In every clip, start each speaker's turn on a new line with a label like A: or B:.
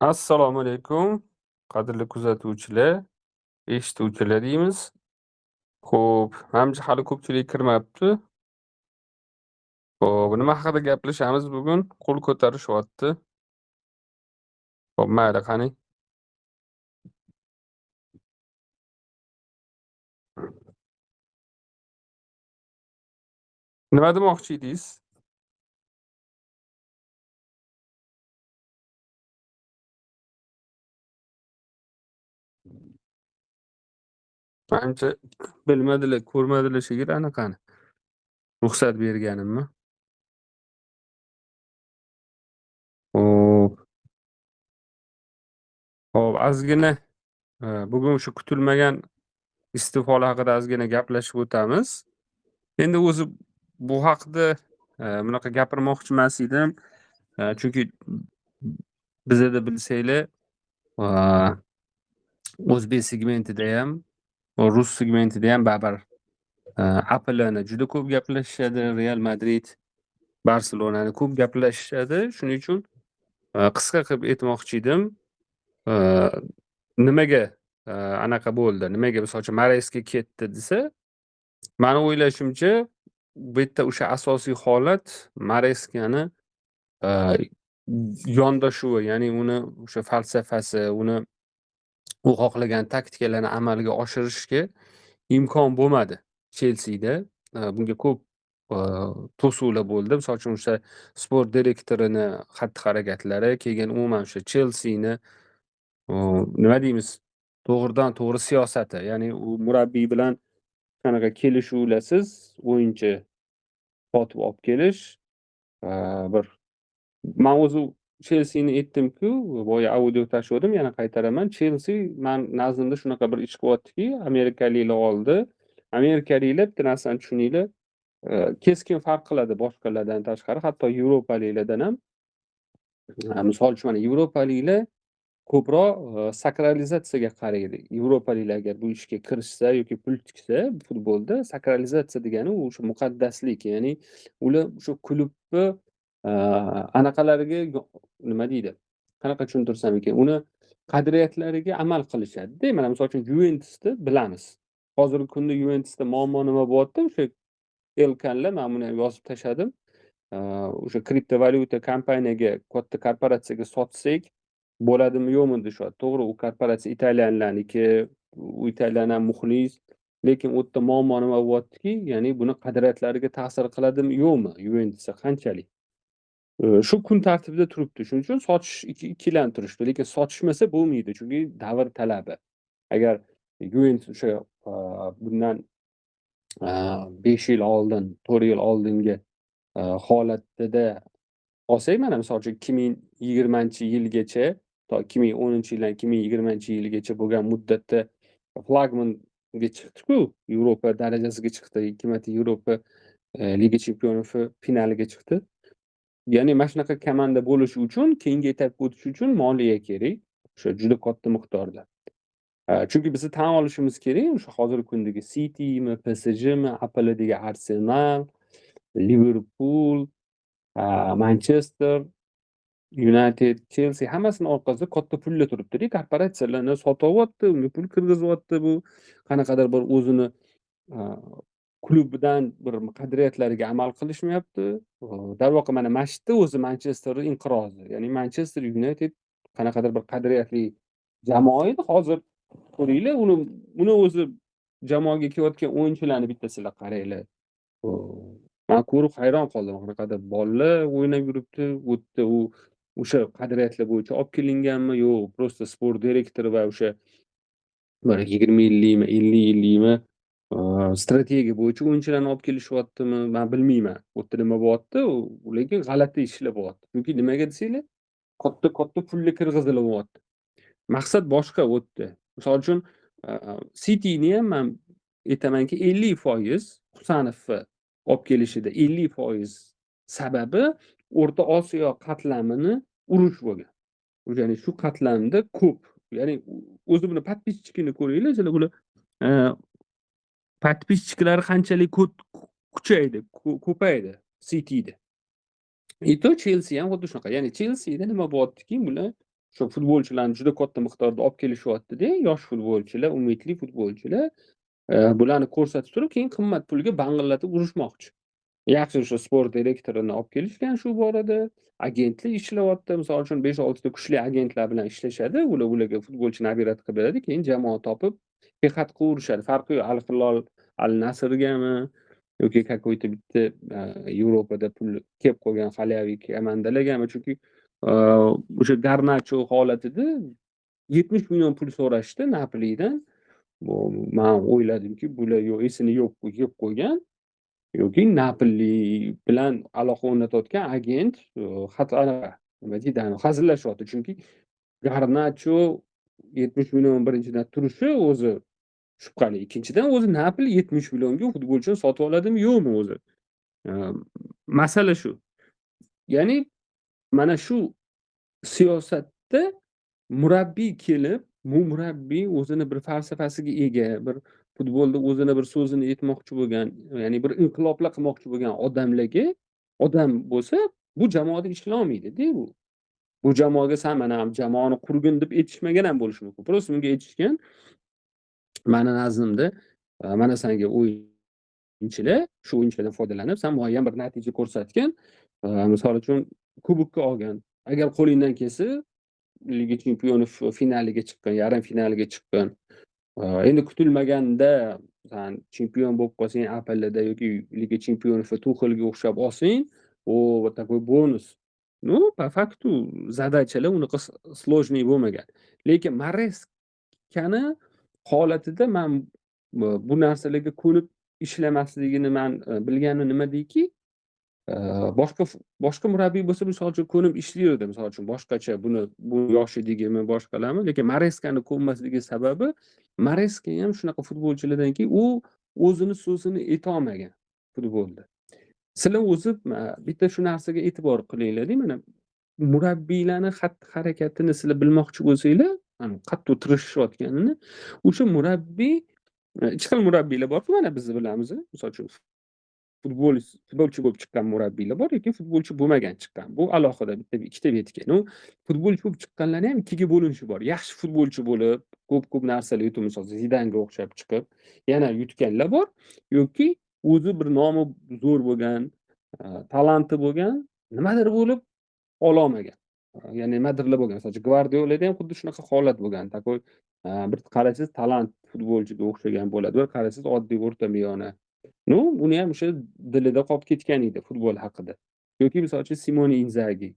A: Assalomu alaykum, qadrli kuzatuvchilar, eshituvchilar deymiz. Xo'p, manimcha hali ko'pchilik kirmabdi. Xo'p, nima haqida gaplashamiz bugun? Qo'l ko'tarishyapti. Xo'p, mayli, qani. Nima demoqchi edingiz? Manimcha bilmadilar, ko'rmadilar shekilli anaqani. Ruxsat berganimmi? Xo'p. Xo'p, ozgina bugun shu kutilmagan iste'folar haqida ozgina gaplashib o'tamiz. Endi o'zi bu haqida bunaqa gapirmoqchi emas edim. Chunki bizada bilsanglar, o'zbek segmentida ham, rus segmentida ham baribir APLni juda ko'p gaplashishadi, Real Madrid, Barselonani ko'p gaplashishadi. Shuning uchun qisqa qilib aytmoqchi edim. Nimaga anaqa bo'ldi? Nimaga misol uchun Mareska ketdi desa, mani o'ylashimcha bu yerda o'sha asosiy holat Mareskani yondashuvi, ya'ni uni o'sha falsafasi, uni u xohlagan taktikalarni amalga oshirishga imkon bo'lmadi Chelsi'da. Bunga ko'p to'suvlar bo'ldi. Misol uchun o'sha sport direktorini xatti-harakatlari, keyin umuman o'sha Chelsi'ni nima deymiz, to'g'ridan to'g'ri siyosati, ya'ni u murabbiy bilan qanaqa kelishuvlarsiz o'yinchi sotib olib kelish, bir man o'zi Chelsi'ni aytdim-ku, boya audio tashladim, yana qaytaraman. Chelsi man nazdimda shunaqa bir ish qilyaptiki, amerikaliklar oldi. Amerikaliklar bitta narsani tushuninglar, keskin farq qiladi boshqalardan tashqari, hatto yevropaliklardan ham. Misol uchun mana yevropaliklar ko'proq sakralizatsiyaga qaraydi. Yevropaliklar agar bu ishga kirishsa yoki pul tiksa futbolda, sakralizatsiya degani u o'sha muqaddaslik, ya'ni ular o'sha klubni anaqalariga nima deydi? Qanaqa tushuntirsam ekan? Uni qadriyatlariga amal qilishadi-da. Mana misol uchun Juventusni bilamiz. Hozirgi kunda Juventusda muammo nima bo'lyapti? O'sha Elkanlar, men buni ham yozib tashladim. O'sha kriptovalyuta kompaniyaga, katta korporatsiyaga sotsak bo'ladimi yo'qmi deyishyapti. To'g'ri, u korporatsiya italyanlarniki, u italyan ham muxlis, lekin u yerda muammo nima bo'lyaptiki, ya'ni buni qadriyatlariga ta'sir qiladimi yo'qmi Juventusga qanchalik? Shu kun tartibida turibdi. Shuning uchun sotish ikkilanib turishdi, lekin sotishmasa bo'lmaydi, chunki davr talabi. Agar Juventus o'sha bundan 5 yil oldin, 4 yil oldingi holatida olsak, mana misol uchun 2020-yilgacha, to 2010-yildan 2020-yilgacha bo'lgan muddatda flagmanga chiqdi-ku, Yevropa darajasiga chiqdi, 2 marta Yevropa Liga Chempionlar finaliga chiqdi. Ya'ni mana shunaqa komanda bo'lishi uchun, keyingi etapga o'tish uchun moliya kerak, o'sha juda katta miqdorda. Chunki bizni tan olishimiz kerak, o'sha hozirgi kundagi Citymi, PSGmi, APLdagi Arsenal, Liverpool, Manchester United, Chelsea hammasini orqasida katta pullar turibdi-da, korporatsiyalarni sotyapti, unga pul kirgizyapti, bu qanaqadir bir o'zini klubidan bir qadriyatlariga amal qilishmayapti. Darvoqe mana shu o'zi Manchesterning inqirozi. Ya'ni Manchester United qanaqadir bir qadriyatli jamoa edi. Hozir ko'ringlar, uni o'zi jamoaga kelayotgan o'yinchilarni bittasini qaranglar. Men ko'rib hayron qoldim. Qanaqadir bolalar o'ynab yuribdi. U yerda u o'sha qadriyatlar bo'yicha olib kelinganmi? Yo'q, просто sport direktori va o'sha bir 20 yillikmi, 50 yillikmi strategiya bo'yicha o'yinchilarni olib kelishyaptimi? Men bilmayman. U yerda nima bo'lyapti, lekin g'alati ishlar bo'lyapti. Chunki nimaga desanglar, katta-katta pullar kirgizilyapti. Maqsad boshqa u yerda. Misol uchun, Cityni ham men aytamanki, 50% Husanovni olib kelishida 50% sababi O'rta Osiyo qatlamini urush bo'lgan. Ya'ni shu qatlamda ko'p, ya'ni o'zi buni podpischikini ko'ringlar, sizlar bular podpischiklari qanchalik kuchaydi, ko'paydi Cityda. И to Chelsea ham xuddi shunaqa. Ya'ni Chelseada nima bo'lyaptiki, bular Shu futbolchilarni juda katta miqdorda olib kelishyapti-da, yosh futbolchilar, umidli futbolchilar. Bularni ko'rsatib turib, keyin qimmat pulga bang'illatib urishmoqchi. Yaxshi, o'sha sport direktorini olib kelishgan shu borada. Agentlik ishlayapti. Misol uchun 5-6 ta kuchli agentlar bilan ishlashadi. Ular ularga futbolchi набирать qilib beradi, keyin jamoa topib bexat qilib. Farqi yo'q, Al Hilol, Al Nasrgami yoki какой-то bitta Yevropada pul kelib qolgan халявик komandalargami, chunki o'sha Garnacho holatida 70 million pul so'rashdi Napolidan. Bu man o'yladimki, bular yo esini yo'q yeb qo'ygan yoki Napoli bilan aloqa o'rnatayotgan agent xato, nima deydi, hazillashyapti. Chunki Garnacho 70 million birinchidan turishi o'zi shubhali. Ikkinchidan, o'zi Napoli 70 millionga futbolchini sotib oladimi, yo'qmi o'zi? Masala shu. Ya'ni mana shu siyosatda murabbiy kelib, bu murabbiy o'zini bir falsafasiga ega, bir futbolda o'zini bir so'zini aytmoqchi bo'lgan, ya'ni bir inqiloblar qilmoqchi bo'lgan odamlarga odam bo'lsa, bu jamoada ishlolmaydi-da bu. Bu jamoaga san mana jamoani qurgin deb aytishmagan ham bo'lishi mumkin. Просто unga aytishgan, mani nazdimda, mana sanga o'yinchilar, shu o'yinchilardan foydalanib, san muayyan bir natija ko'rsatgin. Misol uchun, kubokka olgan. Agar qo'lingdan kelsa, Liga Chempionlar finaliga chiqqan, yarim finaliga chiqqan. Endi kutilmaganda san chempion bo'lib qolsang APLda yoki Liga Chempionlar Tuxelga o'xshab olsang, o вот такой бонус. Ну, по факту задача lar unaqa сложный bo'lmagan. Lekin Mareskani holatida man bu narsalarga ko'nib ishlamasligini man bilganim nimadaki, boshqa murabbiy bo'lsa, misol uchun, ko'nib ishlayverdi, misol uchun, boshqacha buni bu yoshidagimi, boshqalarmi, lekin Mareskani ko'nmasligi sababi, Mareska ham shunaqa futbolchilardanki, u o'zini so'zini aytolmagan futbolda. Sizlar o'zi bitta shu narsaga e'tibor qilinglar-da, mana murabbiylarni xatti harakatini sizlar bilmoqchi bo'lsanglar, qattiq tirishishayotganini, o'sha murabbiy ikki xil murabbiylar borku, mana biz bilamiz, misol uchun, futbolchi bo'lib chiqqan murabbiylar bor yoki futbolchi bo'lmagan chiqqan. Bu alohida bitta ikkita betga. Ну, futbolchi bo'lib chiqqanlarni ham ikkiga bo'linishi bor. Yaxshi futbolchi bo'lib, ko'p-ko'p narsalar yutib, misol Zidanga o'xshab chiqib, yana yutganlar bor yoki o'zi bir nomi zo'r bo'lgan, talanti bo'lgan, nimadir bo'lib ololmagan. Ya'ni nimadirlar bo'lgan. Misol uchun, Gvardiolada ham xuddi shunaqa holat bo'lgan. Такой bir qarasangiz, talant futbolchiga o'xshagan bo'ladi. Bir qarasangiz, oddiy o'rta miyona. Ну, uni ham o'sha dilida qolib ketgan edi futbol haqida. Yoki misol uchun Simone Inzagi.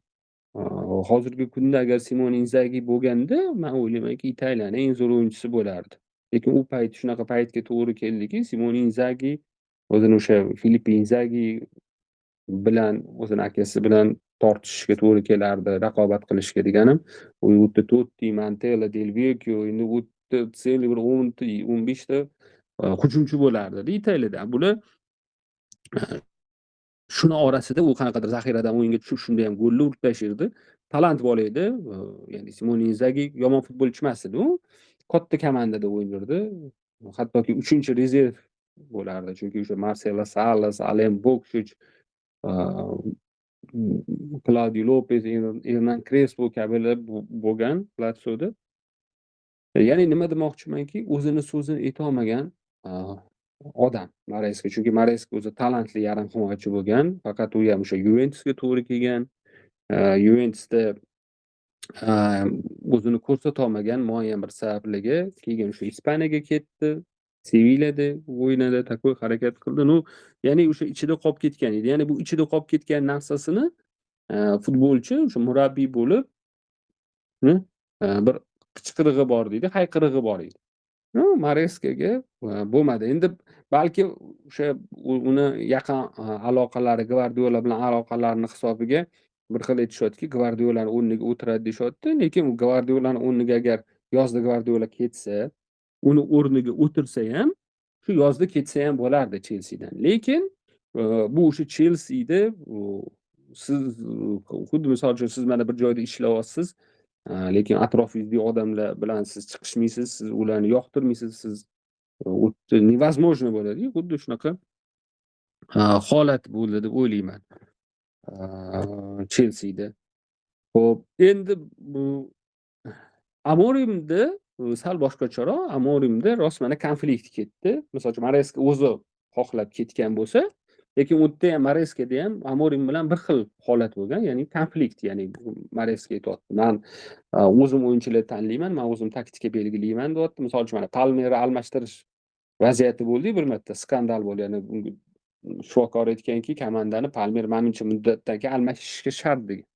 A: Hozirgi kunda agar Simone Inzagi bo'lganda, man o'ylaymanki, Italiyaning eng zo'r o'yinchisi bo'lardi. Lekin u payt shunaqa paytga to'g'ri keldiki, Simone Inzagi o'zini o'sha Filippe Inzagi bilan, o'zini akasi bilan tortishishga to'g'ri kelardi, raqobat qilishga deganim. U yerda Totti, Montella, Del Vecchio, endi u yerda целый bir 10 ta, 15 ta hujumchi bo'lardi Italiyada. Bular shuni orasida u qanaqadir zaxiradan o'yinga tushib, shunda ham gollar urib tashlardi. Talant bola edi. Ya'ni Simone Inzagi yomon futbolchi emas edi u. Katta komandada o'ynardi. Hattoki 3-rezerv bo'lardi. Chunki o'sha Marcelo Salas, Alen Bokshich, Claudio Lopez, Hernan Crespo kabilar bo'lgan Lazioda. Ya'ni nima demoqchimanki, o'zini so'zini aytolmagan odam Mareska. Chunki Mareska o'zi talantli yarim himoyachi bo'lgan, faqat u ham o'sha Yuventusga to'g'ri kelgan. Yuventusda o'zini ko'rsatolmagan muayyan bir sabablarga, keyin o'sha Ispaniyaga ketdi. Sevilyada o'ynadi, такой harakat qildi. Ну, ya'ni o'sha ichida qolib ketgan edi. Ya'ni bu ichida qolib ketgan narsasini futbolchi o'sha murabbiy bo'lib, bir qichqirig'i bor deydi, hayqirig'i bor edi. Ну, Mareskaga bo'lmadi. Endi balki o'sha uni yaqin aloqalari, Gvardiola bilan aloqalarini hisobiga bir xil aytishyaptiki, Gvardiolani o'rniga o'tiradi deyishyapti, lekin u Gvardiolani o'rniga agar yozda Gvardiola ketsa, uni o'rniga o'tirsa ham, shu yozda ketsa ham bo'lardi Chelsidan. Lekin bu o'sha Chelsida siz xuddi, misol uchun, siz mana bir joyda ishlayapsiz, lekin atrofingizdagi odamlar bilan siz chiqishmaysiz, siz ularni yoqtirmaysiz, siz невозможно bo'ladi. Xuddi shunaqa holat bo'ldi deb o'ylayman Chelsida. Xo'p, endi bu Amorimda sal boshqacharoq. Amorimda rost mana konflikt ketdi. Misol uchun, Mareska o'zi xohlab ketgan bo'lsa, lekin u yerda ham, Mareskada ham Amorim bilan bir xil holat bo'lgan, ya'ni konflikt, ya'ni Mareska aytyapti: "Man o'zim o'yinchilarni tanlayman, man o'zim taktika belgilayman", deyapti. Misol uchun, mana Palmerni almashtirish vaziyati bo'ldi, bir marta skandal bo'ldi, ya'ni bunga shifokor aytganki, komandani Palmer manimcha muddatdan keyin almashishga shart degan.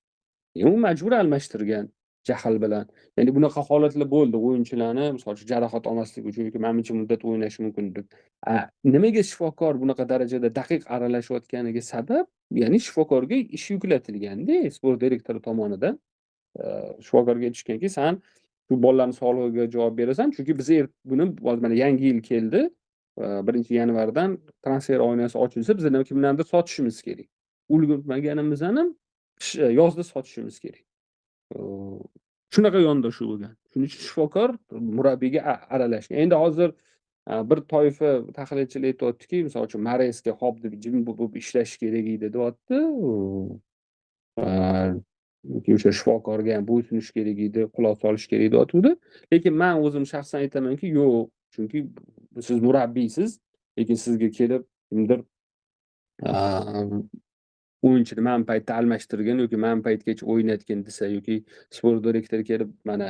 A: U majbur almashtirgan jahl bilan. Ya'ni bunaqa holatlar bo'ldi, o'yinchilarni, misol uchun, jarohat olmaslik uchun yoki manimcha muddat o'ynashi mumkin deb. Nimaga shifokor bunaqa darajada daqiq aralashayotganiga sabab, ya'ni shifokorga ish yuklatilganda sport direktori tomonidan. Shifokorga aytishganki, san shu bolalarni sog'lig'iga javob berasan, chunki biz buni hozir, mana yangi yil keldi, 1-yanvardan transfer oynasi ochilsa, biz kimlarnidir sotishimiz kerak, ulgurmaganimizni yozda sotishimiz kerak. Shunaqa yondashuv bo'lgan. Shuning uchun shifokor murabbiyga aralashgan. Endi hozir bir toifa tahlilchilar aytyaptiki, misol uchun, Mareska hop deb jim bo'lib ishlash kerak edi, deyapti, yoki o'sha shifokorga ham bo'ysunish kerak edi, quloq solish kerak, deyotgandi. Lekin man o'zim shaxsan aytamanki, yo'q, chunki siz murabbiysiz, lekin sizga kelib kimdir o'yinchini mana paytda almashtirgin yoki mana paytgacha o'ynatgin desa yoki sport direktori kelib, mana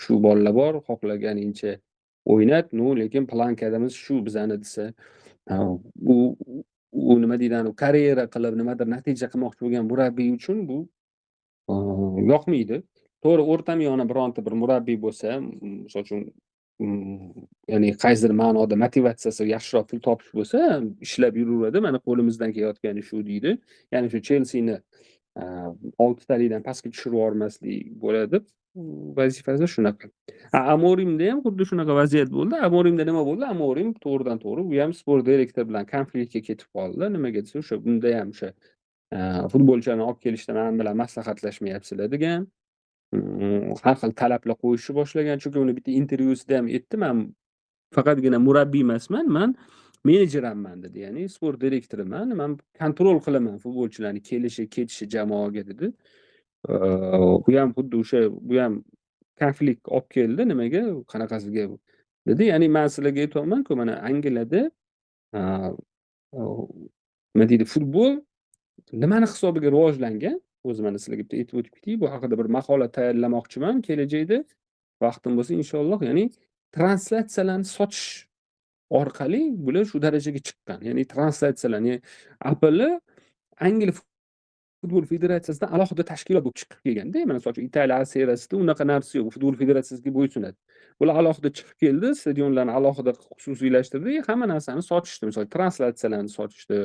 A: shu bolalar bor, xohlaganingcha o'ynat, ну, lekin планка damiz shu bizani desa, u nima deydi, karyera qilib, nimadir natija qilmoqchi bo'lgan murabbiy uchun bu yoqmaydi. To'g'ri, o'rtamiyona bironta bir murabbiy bo'lsa, misol uchun, ya'ni qaysidir ma'noda motivatsiyasi yaxshiroq pul topish bo'lsa, ishlab yuraveradi, mana qo'limizdan kelayotgani shu deydi. Ya'ni shu Chelsini oltitalikdan pastga tushirib yubormaslik bo'ladi vazifasi shunaqa. Amorimda ham xuddi shunaqa vaziyat bo'ldi. Amorimda nima bo'ldi? Amorim to'g'ridan to'g'ri u ham sport direktor bilan konfliktga ketib qoldi. Nimaga desa, o'sha bunda ham o'sha futbolchilarni olib kelishda man bilan maslahatlashmayapsizlar degan, har xil talablar qo'yishni boshlagan. Chunki uni bitta intervyusida ham aytdi: "Man faqatgina murabbiy emasman, man menejer hamman", dedi. Ya'ni sport direktoriman, man контроль qilaman futbolchilarni kelishi, ketishi jamoaga, dedi. U ham xuddi o'sha, bu ham konflikt olib keldi. Nimaga, qanaqasiga dedi. Ya'ni man sizlarga aytyapmanku, mana Angliyada, nima deydi, futbol nimani hisobiga rivojlangan? O'zi mana sizlarga bitta aytib o'tib ketay, bu haqida bir maqola tayyorlamoqchiman kelajakda, vaqtim bo'lsa, inshaalloh. Ya'ni translyatsiyalarni sotish orqali bular shu darajaga chiqqan. Ya'ni translyatsiyalarni APL Angliya futbol federatsiyasidan alohida tashkilot bo'lib chiqib kelganda. Mana, misol uchun, Italiya A seriyasida unaqa narsa yo'q, futbol federatsiyasiga bo'ysunadi. Bular alohida chiqib keldi, stadionlarni alohida xususiylashtirdi, hamma narsani sotishdi, misol, translyatsiyalarni sotishdi,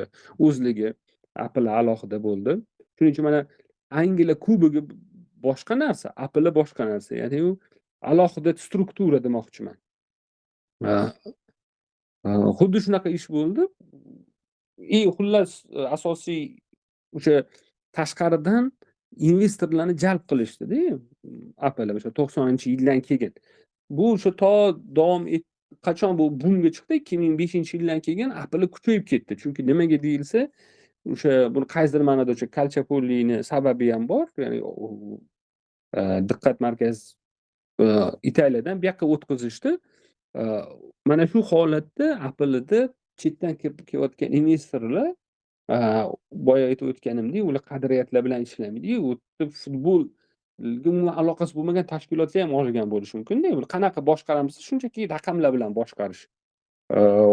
A: o'zligi APL alohida bo'ldi. Shuning uchun mana Angliya Kubogi boshqa narsa, APL boshqa narsa, ya'ni u alohida struktura demoqchiman. Xuddi shunaqa ish bo'ldi. И xullas, asosiy o'sha tashqaridan investorlarni jalb qilishdida APL o'sha 90-yildan keyin. Bu o'sha to davom, qachon bu bumga chiqdi? 2005-yildan keyin APL kuchayib ketdi. Chunki nimaga deyilsa, o'sha buni qaysidir ma'noda o'sha Kalchopolini sababi ham bor, ya'ni diqqat markaz Italiyadan bu yoqqa o'tkazishdi. Mana shu holatda APLda chetdan kirib kelayotgan investorlar, boya aytib o'tganimdek, ular qadriyatlar bilan ishlamaydi. U yerda futbolga umuman aloqasi bo'lmagan tashkilotlar ham olgan bo'lishi mumkinda. Buni qanaqa boshqaramiz? Shunchaki raqamlar bilan boshqarish.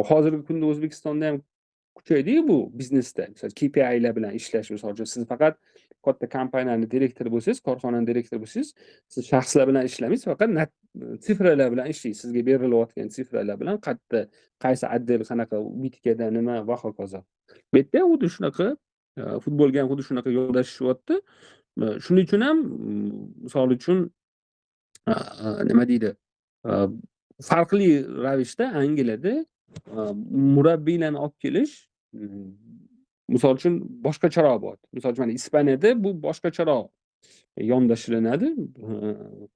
A: Hozirgi kunda O'zbekistonda ham kuchaydiyu bu biznesda. Misol, KPIlar bilan ishlash. Misol uchun, siz faqat katta kompaniyani direktori bo'lsangiz, korxonani direktori bo'lsangiz, siz shaxslar bilan ishlamaysiz, faqat цифра lar bilan ishlaysiz. Sizga berilayotgan цифра lar bilan qayerda, qaysi отдел qanaqa bitkada nima va hokazo. Bu yerda ham xuddi shunaqa, futbolga ham xuddi shunaqa yondashishyapti. Shuning uchun ham, misol uchun, nima deydi, farqli ravishda Angliyada murabbiylarni olib kelish, misol uchun, boshqacharoq bo'ladi. Misol uchun, mana Ispaniyada bu boshqacharoq yondashilinadi.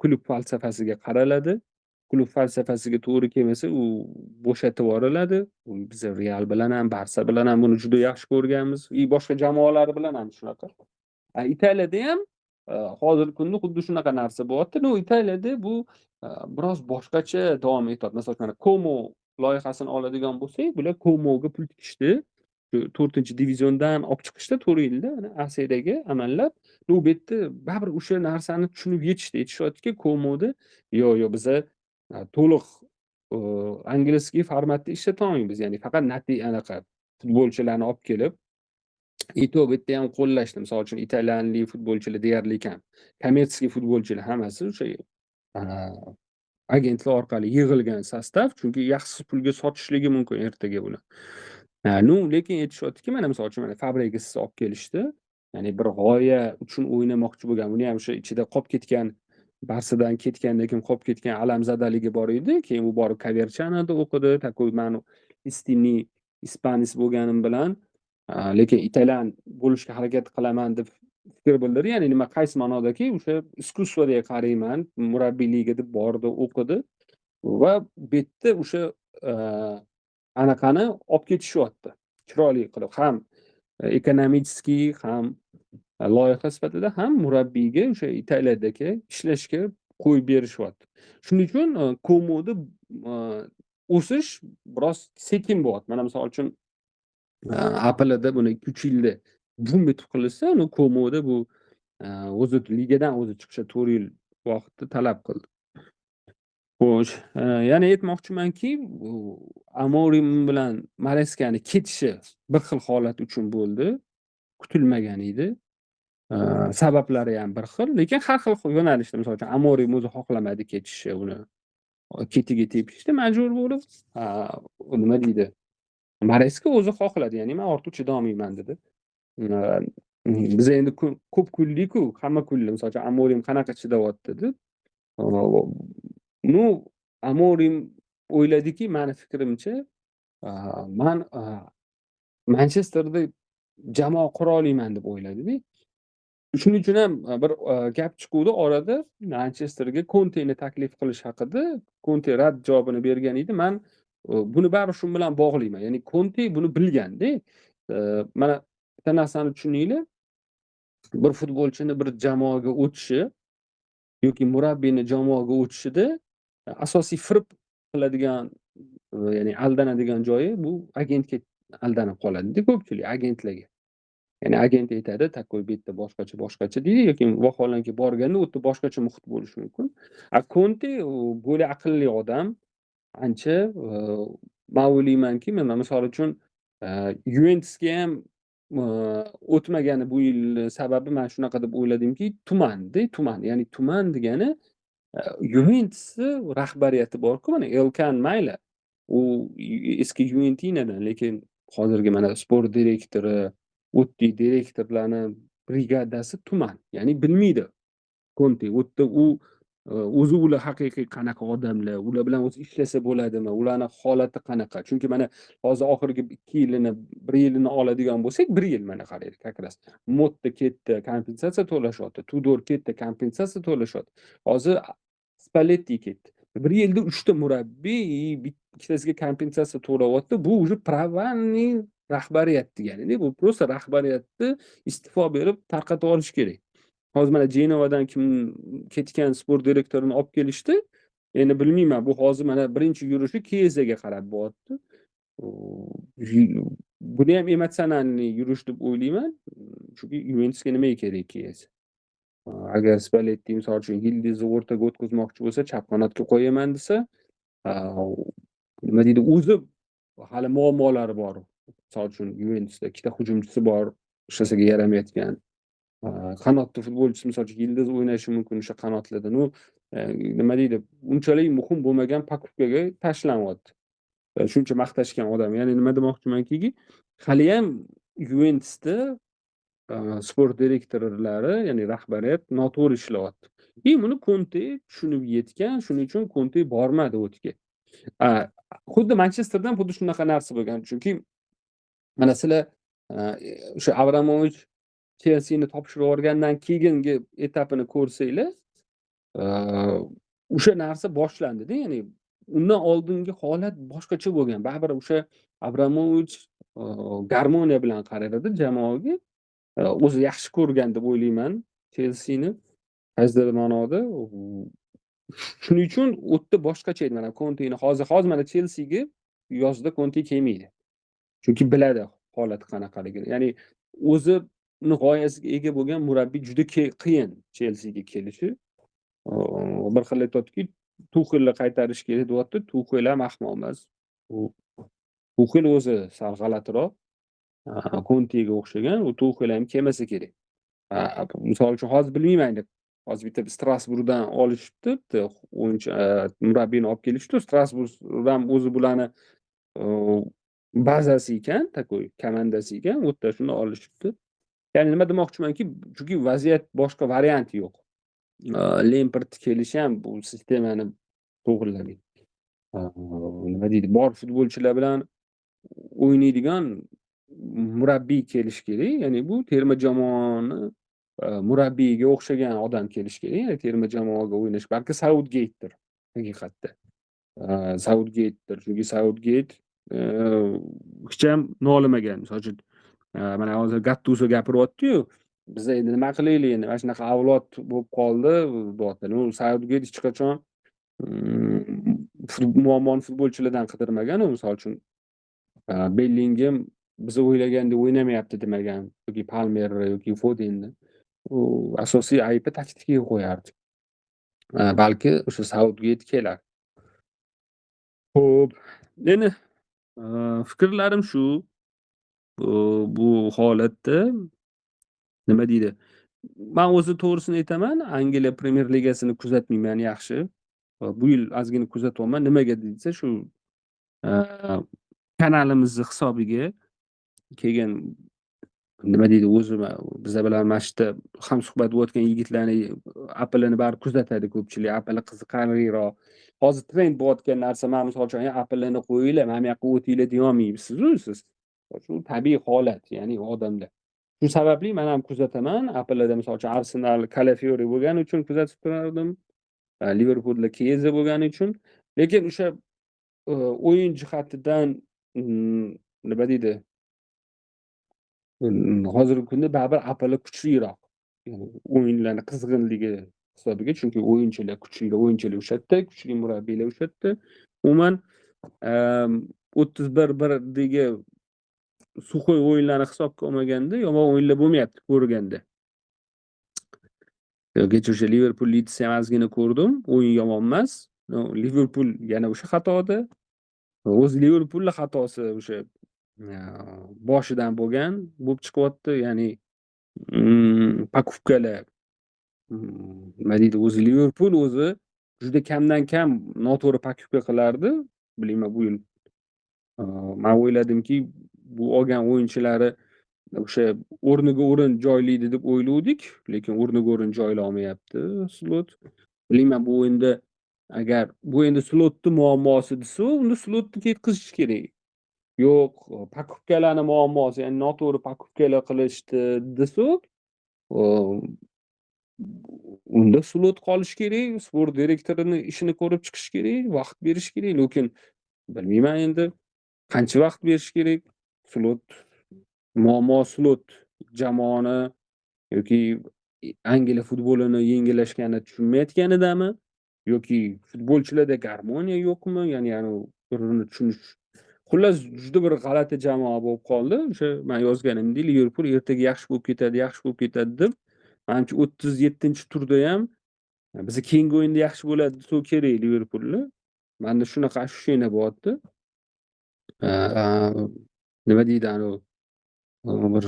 A: Klub falsafasiga qaraladi. Klub falsafasiga to'g'ri kelmasa, u bo'shatib yuboriladi. Biz Real bilan ham, Barsa bilan ham buni juda yaxshi ko'rganmiz. И boshqa jamoalar bilan ham shunaqa. Italiyada ham Hozirgi kunda xuddi shunaqa narsa bo'lyapti. No, Italiyada bu biroz boshqacha davom etyapti. Masalan, mana Como loyihasini oladigan bo'lsak, bular Komoga pul tikishdi. Shu 4-diviziondan olib chiqishdi 4 yilda mana A Seriyaga amallab. No, bu yerda baribir o'sha narsani tushunib yetishdi. Aytishyaptiki, Komoda yo'q, biza to'liq angliyskiy formatda ishlata olmaymiz. Ya'ni faqat anaqa futbolchilarni olib kelib, bu yerda ham qo'llashdi. Misol uchun, italyanlik futbolchilar deyarli kam. Kommersiy futbolchilar hammasi o'sha agentlar orqali yig'ilgan состав, chunki yaxshi pulga sotishligi mumkin ertaga buni. Ну, lekin aytishyaptiki, mana misol uchun, mana Fabregasni olib kelishdi. Ya'ni bir g'oya uchun o'ynamoqchi bo'lgan. Buni ham o'sha ichida qolib ketgan, Barsadan ketgandan keyin qolib ketgan alamzadaligi bor edi. Keyin u borib Covercianoda o'qidi. Такой man истинный испанец bo'lganim bilan, lekin italyan bo'lishga harakat qilaman deb fikr bildirdi. Ya'ni nima, qaysi ma'nodaki, o'sha искусство ga qarayman, murabbiyligiga deb bordi, o'qidi va bu yerda o'sha anaqani olib ketishyapti. Chiroyli qilib ham экономический, ham loyiha sifatida, ham murabbiyga o'sha Italiyadagi ishlashga qo'yib berishyapti. Shuning uchun Komoda o'sish biroz sekin bo'lyapti. Mana misol uchun, Aplda buni 2-3 yilda bum etib qilishsa, uni Komoda bu o'zi ligadan o'zi chiqishi 4 yil vaqtni talab qildi. Xo'sh, yana aytmoqchimanki, bu Amorim bilan Mareskani ketishi bir xil holat uchun bo'ldi. Kutilmagan edi. Sabablari ham bir xil, lekin har xil yo'nalishda. Misol uchun, Amorim o'zi xohlamadi ketishni, uni ketiga tepishdi majbur bo'lib. Nima deydi? Mareska o'zi xohladi, ya'ni men ortiq chidolmayman dedi. Biz endi ko'p kuldik-ku, hamma kuldi. Misol uchun, Amorim qanaqa chidayapti deb. Ну, Amorim o'yladiki, mani fikrimcha, man Manchesterda jamoa qura olmayman deb o'yladida. Shuning uchun ham bir gap chiquvdi orada Manchesterga Konteni taklif qilish haqida. Konte rad javobini bergan edi. Man buni baribir shu bilan bog'layman. Ya'ni Konte buni bilganda, mana bitta narsani tushuninglar. Bir futbolchini bir jamoaga o'tishi yoki murabbiyni jamoaga o'tishida asosiy firib qiladigan, ya'ni aldanadigan joyi bu agentga aldanib qoladida ko'pchilik, agentlarga. Ya'ni agent aytadi, такой bu yerda boshqacha, boshqacha deydi yoki vaholanki borganda u yerda boshqacha muhit bo'lishi mumkin. A Konte u bo'la aqlli odam, ancha man o'ylaymanki, mana misol uchun Yuventusga ham o'tmagani bu yil sababi man shunaqa deb o'yladimki, tumanda, tuman. Ya'ni tuman degani Yuventusni rahbariyati bor-ku, mana Elkan mayli. U eski Juventinadan, lekin hozirgi mana sport direktori, o'tdek direktorlarni brigadasi tuman. Ya'ni bilmaydi Konte. U yerda u o'zi ular haqiqiy qanaqa odamlar, ular bilan o'zi ishlasa bo'ladimi, ularni holati qanaqa? Chunki mana hozir oxirgi 2 yilini, 1 yilini oladigan bo'lsak, 1 yil mana qaraylik как раз. Motta ketdi, kompensatsiya to'lashyapti. Tudor ketdi, kompensatsiya to'lashyapti. Hozir Spalletti ketdi. 1 yilda 3 ta murabbiy ikkitasiga kompensatsiya to'layapti. Bu уже провальный rahbariyat deganida, bu просто rahbariyatni iste'fo berib tarqatib olish kerak. Hozir mana Jenovadan kim ketgan sport direktorini olib kelishdi. Endi bilmayman, bu hozir mana birinchi yurishi Kiezaga qarab bo'lyapti. Buni ham эмоциональный yurish deb o'ylayman. Chunki Yuventusga nimaga kerak Kieza? Agar Spalletti misol uchun Yildizni o'rtaga o'tkazmoqchi bo'lsa, chap qanotga qo'yaman desa, nima deydi, o'zi hali muammolari bor. Misol uchun, Yuventusda ikkita hujumchisi bor, hech narsaga yaramayotgan. Qanotda futbolchisi, misol uchun, Yildiz o'ynashi mumkin o'sha qanotlarda. Ну, nima deydi, unchalik muhim bo'lmagan покупка ga tashlanyapti. Shuncha maqtashgan odam. Ya'ni nima demoqchimanki, haliyam Yuventusda sport direktorlari, ya'ni rahbariyat noto'g'ri ishlayapti. И buni Konte tushunib yetgan, shuning uchun Konte bormadi o'tga. Xuddi Manchesterda ham xuddi shunaqa narsa bo'lgan. Chunki mana sizlar o'sha Abramovich Chelseani topshirib yuborgandan keyingi etapini ko'rsanglar, o'sha narsa boshlandida, ya'ni undan oldingi holat boshqacha bo'lgan. Baribir o'sha Abramovich garmoniya bilan qarardi jamoaga. O'zi yaxshi ko'rgan deb o'ylayman. Chelseani qaysidir ma'noda. Shuning uchun u yerda boshqacha edi. Mana Konteni hozir mana Chelseaga yozda Konte kelmaydi. Chunki biladi holat qanaqaligini. Ya'ni o'zini g'oyasiga ega bo'lgan murabbiy juda qiyin Chelseaga kelishi. Bir xil aytyaptiki, Tuxelni qaytarish kerak deyapti. Tuxel ham ahmoq emas. U Tuxel o'zi sal g'alatiroq. Kontega o'xshagan, u Tuxel ham kelmasa kerak. Misol uchun hozir bilmayman endi. Hozir bitta Strasburgdan olishibdi, bitta o'yinchi, murabbiyni olib kelishdi. Strasburg ham o'zi bularni bazasi ekan, такой komandasi ekan, u yerda shuni olishibdi. Ya'ni nima demoqchimanki, chunki vaziyat boshqa variant yo'q. Lempard kelishi ham bu sistemani to'g'irlamaydi. Nima deydi, bor futbolchilar bilan o'ynaydigan murabbiy kelishi kerak. Ya'ni bu terma jamoani murabbiyiga o'xshagan odam kelishi kerak. Ya'ni terma jamoaga o'ynash, balki Sautgeytdir haqiqatda. Sautgeytdir, chunki Sautgeyt hech ham nolimagan. Misol uchun, mana hozir Gattuso gapiryapti-yu, biz endi nima qilaylik endi, mana shunaqa avlod bo'lib qoldi, deyapti. Sautgeyt hech qachon muammoni futbolchilardan qidirmagan u. Misol uchun, Bellingem biz o'ylagandek o'ynamayapti demagan, yoki Palmer yoki Fodenni. U asosiy aybni taktikaga qo'yardi. Balki o'sha Sautgeyt kelar. Xo'p, endi fikrlarim shu. Bu holatda nima deydi? Men o'zi to'g'risini aytaman, Angliya Premyer Ligasini kuzatmayman yaxshi. Bu yil ozgina kuzatyapman. Nimaga desa, shu kanalimizni hisobiga kelgan, nima deydi, o'zi biza bilan mana shu yerda hamsuhbat bo'layotgan yigitlarni APLni baribir kuzatadi ko'pchilik. APL qiziqarliroq. Hozir trend bo'layotgan narsa, man misol uchun APLni qo'yinglar, mana bu yoqqa o'tinglar deyolmaysiz-u siz. Shu tabiiy holat, ya'ni odamlar. Shu sababli men ham kuzataman. APLda misol uchun Arsenal Kalafiori bo'lgani uchun kuzatib turardim. Liverpoolda Chiesa bo'lgani uchun. Lekin o'sha o'yin jihatidan, nima deydi? Hozirgi kunda baribir APL kuchliroq. Ya'ni o'yinlarni qizg'inligi hisobiga, chunki o'yinchilar kuchli, o'yinchilar o'sha yerda, kuchli murabbiylar o'sha yerda. Umuman 31-1dagi сухой o'yinlarni hisobga olmaganda yomon o'yinlar bo'lmayapti ko'rganda. Kecha o'sha Liverpool Leeds ham ozgina ko'rdim. O'yin yomon emas. Liverpool yana o'sha xatoda. O'zi Liverpoolning xatosi o'sha boshidan bo'lgan bo'lib chiqyapti. Ya'ni покупка lar, nima deydi, o'zi Liverpool o'zi juda kamdan kam noto'g'ri покупка qilardi. Bilmayman, bu yil man o'yladimki, bu olgan o'yinchilari o'sha o'rniga o'rin joylaydi deb o'ylovdik, lekin o'rniga o'rin joylolmayapti Slot. Bilmayman, bu o'yinda agar bu endi Slotni muammosi desa, unda Slotni ketkazish kerak. Yo'q, покупка larni muammosi, ya'ni noto'g'ri покупка lar qilishdi desak, unda Slot qolishi kerak, sport direktorini ishini ko'rib chiqish kerak, vaqt berish kerak. Lekin bilmayman endi qancha vaqt berish kerak. Slot muammo, Slot jamoani yoki Angliya futbolini yengillashganini tushunmayotganidami yoki futbolchilarda garmoniya yo'qmi? Ya'ni bir-birini tushunish. Xullas, juda bir g'alati jamoa bo'lib qoldi. O'sha men yozganimdek, Liverpool ertaga yaxshi bo'lib ketadi, yaxshi bo'lib ketadi deb, manimcha 37-turda ham biza keyingi o'yinda yaxshi bo'ladi desa kerak Liverpoolni. Menda shunaqa ощущение bo'lyapti. Nima deydi, anavi bir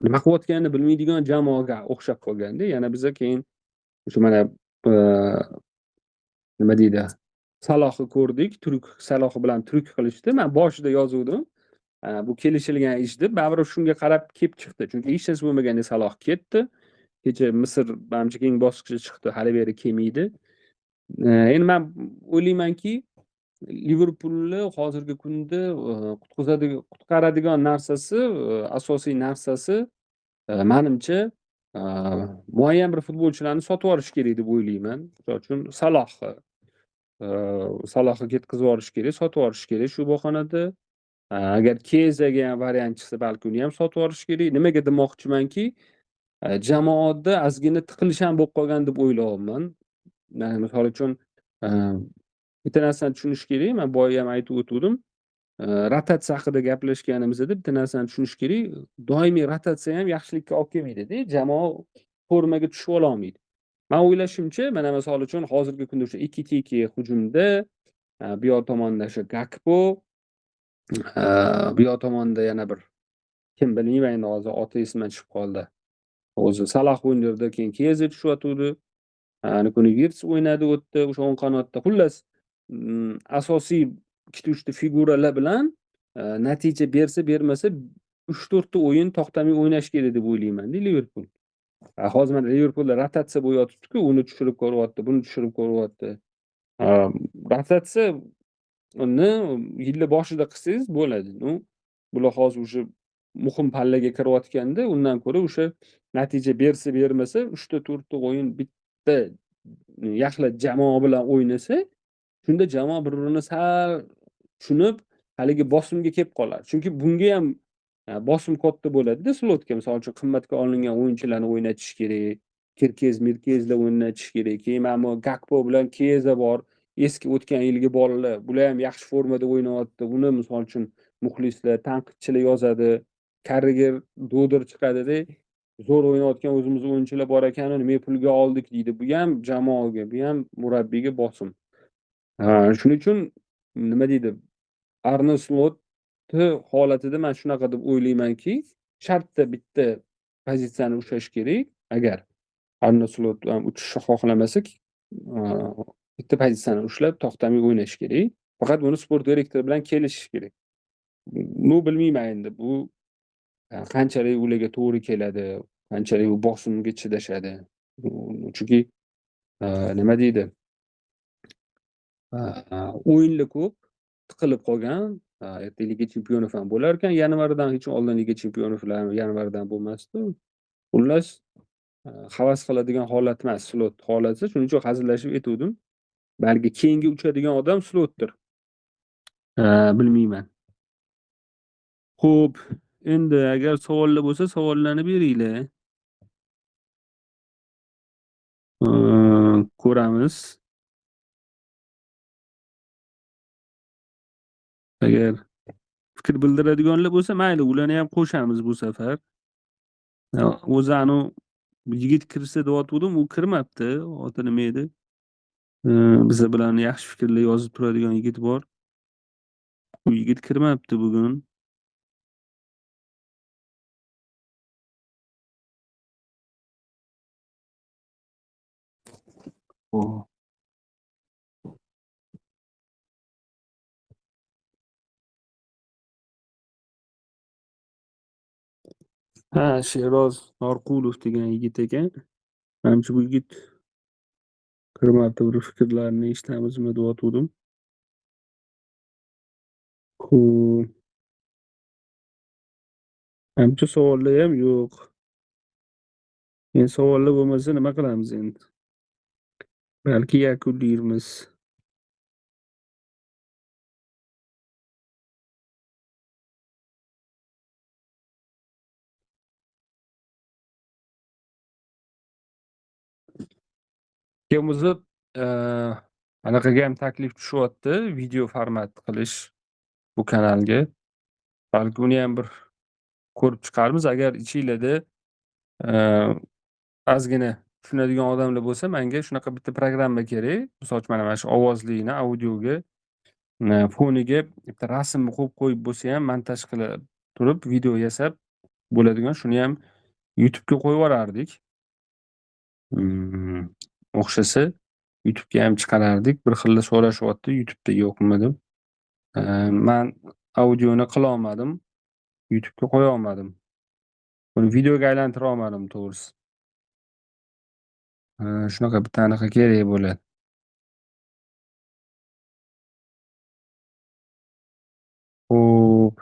A: nima qilayotganini bilmaydigan jamoaga o'xshab qolganda. Yana biza keyin o'sha mana nima deydi, Salohni ko'rdik, tryuk, Saloh bilan tryuk qilishdi. Men boshida yozuvdim. Bu kelishilgan ish deb, baribir shunga qarab kelib chiqdi. Chunki hech narsa bo'lmaganda Saloh ketdi. Kecha Misr manimcha keyingi bosqichga chiqdi, hali beri kelmaydi. Endi men o'ylaymanki, Liverpoolni hozirgi kunda qutqaradigan narsasi, asosiy narsasi, manimcha, muayyan bir futbolchilarni sotib yuborish kerak deb o'ylayman. Misol uchun Salohni, Salohni ketkazib yuborish kerak, sotib yuborish kerak shu bahonada. Agar Kiezaga ham variant chiqsa, balki uni ham sotib yuborish kerak. Nimaga demoqchimanki, Jamoada ozgina tiqilish ham bo'lib qolgan deb o'ylayapman. Misol uchun, bitta narsani tushunish kerak, men boya ham aytib o'tgandim. Rotatsiya haqida gaplashganimizda bitta narsani tushunish kerak, doimiy rotatsiya ham yaxshilikka olib kelmaydi-da, jamoa formaga tushib ola olmaydi. Men o'ylashimcha, mana misol uchun hozirgi kunda o'sha 2-2 hujumda bu yoq tomonda o'sha Gakpo, bu yoq tomonda yana bir kim bilmayman endi hozir oti esimdan chiqib qoldi. O'zi Salah o'ynardi, keyin Keze tushyotgandi. Ana kuni Wirtz o'ynadi o'tdi o'sha o'ng qanotda. Xullas, asosiy ikkita-uchta figuralar bilan natija bersa bermasa 3-4 ta o'yin to'xtamay o'ynash kerak deb o'ylayman-da Liverpool. Hozir mana Liverpoolda rotatsiya bo'lyotibdi-ku, uni tushirib ko'ryapti, buni tushirib ko'ryapti. Rotatsiya uni yilni boshida qilsangiz bo'ladi. Ну, bular hozir уже muhim pallaga kirayotganda, undan ko'ra o'sha natija bersa bermasa 3 ta 4 ta o'yin bitta yaxlit jamoa bilan o'ynasa, shunda jamoa bir-birini sal tushunib, haligi bosimga kelib qoladi. Chunki bunga ham bosim katta bo'ladi-da Slotga. Misol uchun qimmatga olingan o'yinchilarni o'ynatish kerak, Kirkez, Mirkezlar o'ynatish kerak. Keyin mana bu Gakpo bilan Keza bor, eski o'tgan yilgi bolalar, bular ham yaxshi formada o'ynayapti. Uni misol uchun muxlislar, tanqidchilar yozadi. Karriger, Doder chiqadi-da, zo'r o'ynayotgan o'zimiz o'yinchilar bor ekan, nima pulga oldik deydi. Bu ham jamoaga, bu ham murabbiyga bosim. Shuning uchun nima deydi? Arne Slotni holatida men shunaqa deb o'ylaymanki, shartda bitta pozitsiyani ushlash kerak. Agar Arne Slot ham uchishni xohlamasa, bitta pozitsiyani ushlab to'xtamay o'ynash kerak. Faqat buni sport direktori bilan kelishish kerak. Bu bilmayman endi, bu qanchalik ularga to'g'ri keladi, qanchalik u bosimga chidashadi. Chunki nima deydi? O'yinlar ko'p, tiqilib qolgan. Erta Liga Chempionov ham bo'lar ekan, yanvardan hech oldin Liga Chempionovlar yanvardan bo'lmasdi. Xullas, havas qiladigan holat emas, Slot holati. Shuning uchun hazillashib aytuvdim. Balki keyingi uchadigan odam Slotdir. Bilmayman. Xo'p, endi agar savollar bo'lsa, savollarni beringlar. Ko'ramiz. Agar fikr bildiradiganlar bo'lsa, mayli, ularni ham qo'shamiz bu safar. O'zi anu yigit kirsa deyotgandim, u kirmabdi. Oti nima edi? Biza bilan yaxshi fikrlar yozib turadigan yigit bor. U yigit kirmabdi bugun. Oh. Ha, Sheroz Norqulov degan yigit ekan. Manimcha bu yigit kirmabdi, bir fikrlarini eshitamizmi deyotgandim. Xo'p. Manimcha savollar ham yo'q. Endi savollar bo'lmasa nima qilamiz endi? Balki yakunlaymiz. O'zi anaqaga ham taklif tushyapti, video format qilish bu kanalga. Balki uni ham bir ko'rib chiqarmiz. Agar ichinglarda ozgina tushunadigan odamlar bo'lsa, menga shunaqa bitta programma kerak. Misol uchun mana shu ovozlikni audioga, foniga bitta rasmni qo'yib qo'yib bo'lsa ham montaj qilib turib video yasab bo'ladigan, shuni ham YouTube'ga qo'yib yuborardik. O'xshasa YouTube'ga ham chiqarardik. Bir xilda so'rashyapti, YouTube'da yo'qmi deb. Men audioni qila olmadim, YouTube'ga qo'ya olmadim. Buni videoga aylantira olmadim to'g'risi. Shunaqa bitta anaqa kerak bo'ladi. Xo'p.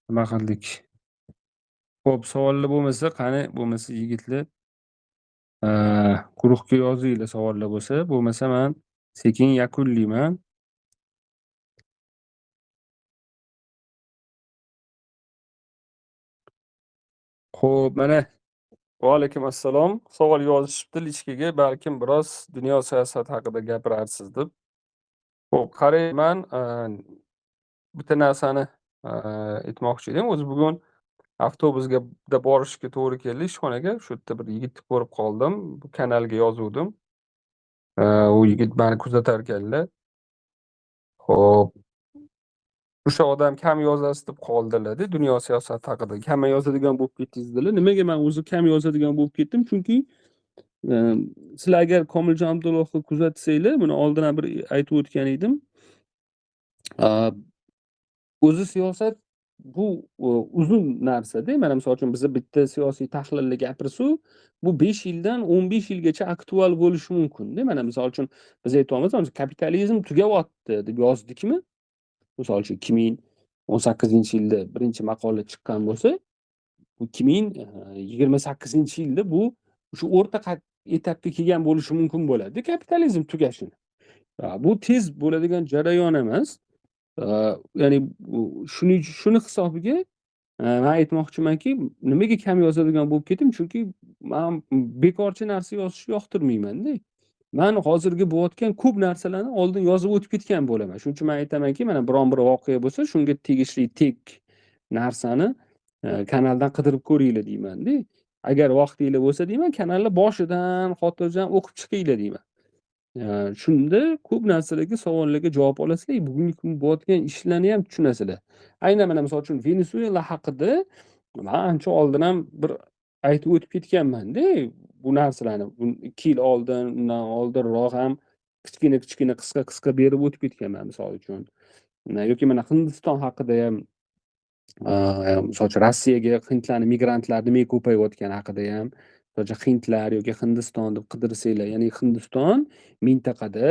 A: Nima qildik? Xo'p, savollar bo'lmasa, qani bo'lmasa yigitlar, guruhga yozinglar savollar bo'lsa, bo'lmasa men sekin yakunlayman. Xo'p, mana, va alaykum assalom. Savol yozishibdi личка ga, balkim biroz dunyo siyosati haqida gapirarsiz deb. Xo'p, qarang, man bitta narsani aytmoqchi edim. O'zi bugun avtobusga borishga to'g'ri keldi ishxonaga. Shu yerda bir yigitni ko'rib qoldim. Bu kanalga yozuvdim. U yigit mani kuzatar ekanlar. Xo'p. O'sha odam kam yozasiz deb qoldilar-da, dunyo siyosati haqida. Kam yozadigan bo'lib ketdingiz dedilar. Nimaga men o'zi kam yozadigan bo'lib ketdim? Chunki sizlar agar Komiljon Abdullohni kuzatsanglar, buni oldin ham bir aytib o'tgan edim. O'zi siyosat bu uzun narsa-da. Mana misol uchun biza bitta siyosiy tahlilni gapirsak, bu 5 yildan 15 yilgacha aktual bo'lishi mumkin-da. Mana misol uchun biz aytyapmiz, kapitalizm tugayapti deb yozdikmi? Misol uchun 2018-yilda birinchi maqola chiqqan bo'lsa, bu 2028-yilda bu o'sha o'rta etapga kelgan bo'lishi mumkin bo'ladi kapitalizm tugashini. Bu tez bo'ladigan jarayon emas. Ya'ni shuni hisobiga men aytmoqchimanki, nimaga kam yozadigan bo'lib ketdim? Chunki men bekorchi narsa yozishni yoqtirmayman-da. Men hozirgi bo'layotgan ko'p narsalarni oldin yozib o'tib ketgan bo'laman. Shuning uchun men aytamanki, mana biron bir voqea bo'lsa, shunga tegishli tek narsani kanaldan qidirib ko'ringlar deyman-da. Agar vaqtinglar bo'lsa deyman, kanalni boshidan xotirjam o'qib chiqinglar deyman. Shunda ko'p narsalarga, savollarga javob olasizlar, bugungi kun bo'layotgan ishlarni ham tushunasizlar. Aynan mana misol uchun Venesuela haqida men ancha oldin ham bir aytib o'tib ketganman-da bu narsalarni. 2 yil oldin, undan oldinroq ham kichkina-kichkina, qisqa-qisqa berib o'tib ketganman misol uchun. Yoki mana Hindiston haqida ham, misol uchun Rossiyaga hindlarni, migrantlar nimaga ko'payayotgani haqida ham, misol uchun hindlar yoki Hindiston deb qidirsanglar, ya'ni Hindiston mintaqada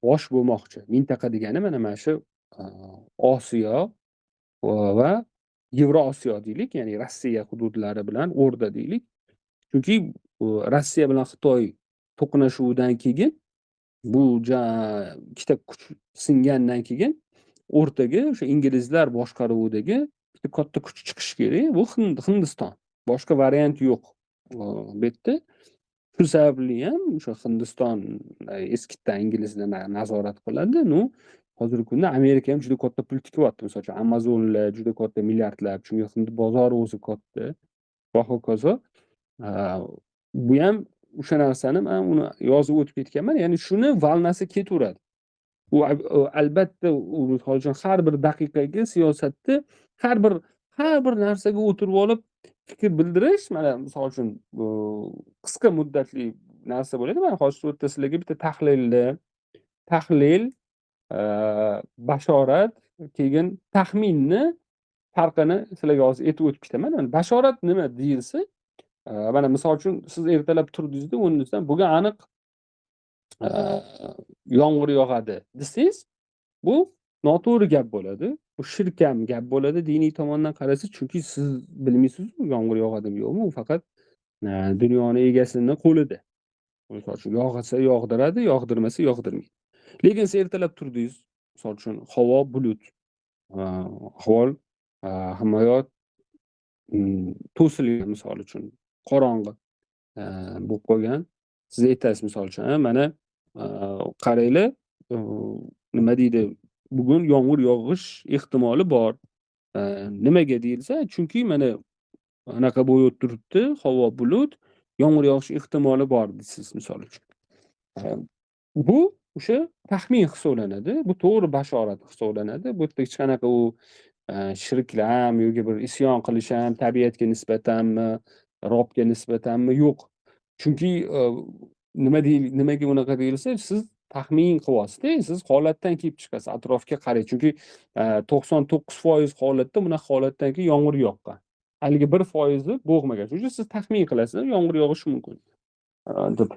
A: bosh bo'lmoqchi. Mintaqa degani mana shu Osiyo va Yevrosiyo deylik, ya'ni Rossiya hududlari bilan o'rda deylik. Chunki Rossiya bilan Xitoy to'qnashuvidan keyin bu ikkita kuch singandan keyin o'rtaga o'sha inglizlar boshqaruvidagi bitta katta kuch chiqishi kerak. Bu Hindiston. Boshqa variant yo'q bu yerda. Shu sababli ham o'sha Hindiston eskidan inglizlar nazorat qiladi. Ну, hozirgi kunda Amerika ham juda katta pul tikyapti. Misol uchun Amazonlar juda katta milliardlab, chunki hind bozori o'zi katta va hokazo. Bu ham o'sha narsani men uni yozib o'tib ketganman. Ya'ni shuni волна si ketaveradi. U albatta, u misol uchun har bir daqiqaga siyosatda har bir narsaga o'tirib olib fikr bildirish, mana misol uchun qisqa muddatli narsa bo'ladi. Mana hozir shu yerda sizlarga bitta tahlil, bashorat, keyin taxminni farqini sizlarga hozir aytib o'tib ketaman. Mana bashorat nima deyilsa, mana misol uchun siz ertalab turdingizda, o'rningizdan bugun aniq yomg'ir yog'adi desangiz, bu noto'g'ri gap bo'ladi. Bu shirk ham gap bo'ladi diniy tomondan qarasangiz, chunki siz bilmaysiz yomg'ir yog'adimi yo'qmi, u faqat dunyoni egasini qo'lida. Misol uchun yog'sa yog'diradi, yog'dirmasa yog'dirmaydi. Lekin siz ertalab turdingiz, misol uchun havo bulut, ahvol hamma yoq to'silgan, misol uchun qorong'i bo'lib qolgan. Siz aytasiz misol uchun, mana qaranglar, nima deydi, bugun yomg'ir yog'ish ehtimoli bor. Nimaga deyilsa, chunki mana anaqa bo'lib turibdi, havo bulut, yomg'ir yog'ish ehtimoli bor deysiz misol uchun. Bu o'sha taxmin hisoblanadi, bu to'g'ri bashorat hisoblanadi. Bu yerda hech qanaqa u shirklam yoki bir isyon qilish ham tabiatga nisbatanmi, Robga nisbatanmi yo'q. Chunki nima nimaga unaqa deyilsa, siz taxmin qilyapsiz-da, siz holatdan kelib chiqasiz, atrofga qarang. Chunki 99% holatda bunaqa holatdan keyin yomg'ir yoqqan. Haligi 1%i bo'g'magan. Shuning uchun siz taxmin qilasiz, yomg'ir yog'ishi mumkin deb.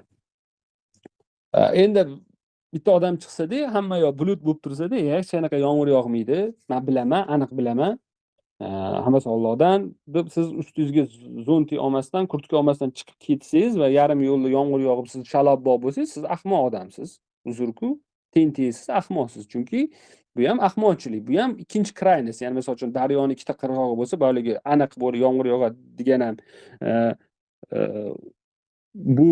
A: Endi bitta odam chiqsa-da, hamma yoq bulut bo'lib tursa-da, hech qanaqa yomg'ir yog'maydi. Men bilaman, aniq bilaman. Hammasi Allohdan deb siz ustingizga zonti olmasdan, kurtka olmasdan chiqib ketsangiz va yarim yo'lda yomg'ir yog'ib siz shalabbo bo'lsangiz, siz ahmoq odamsiz. Uzrku, tentaysiz, ahmoqsiz. Chunki Bu ham ahmoqchilik, bu ham ikkinchi крайность. Ya'ni misol uchun daryoni ikkita qirg'og'i bo'lsa, haligi aniq bo'lib yomg'ir yog'adi degan ham bu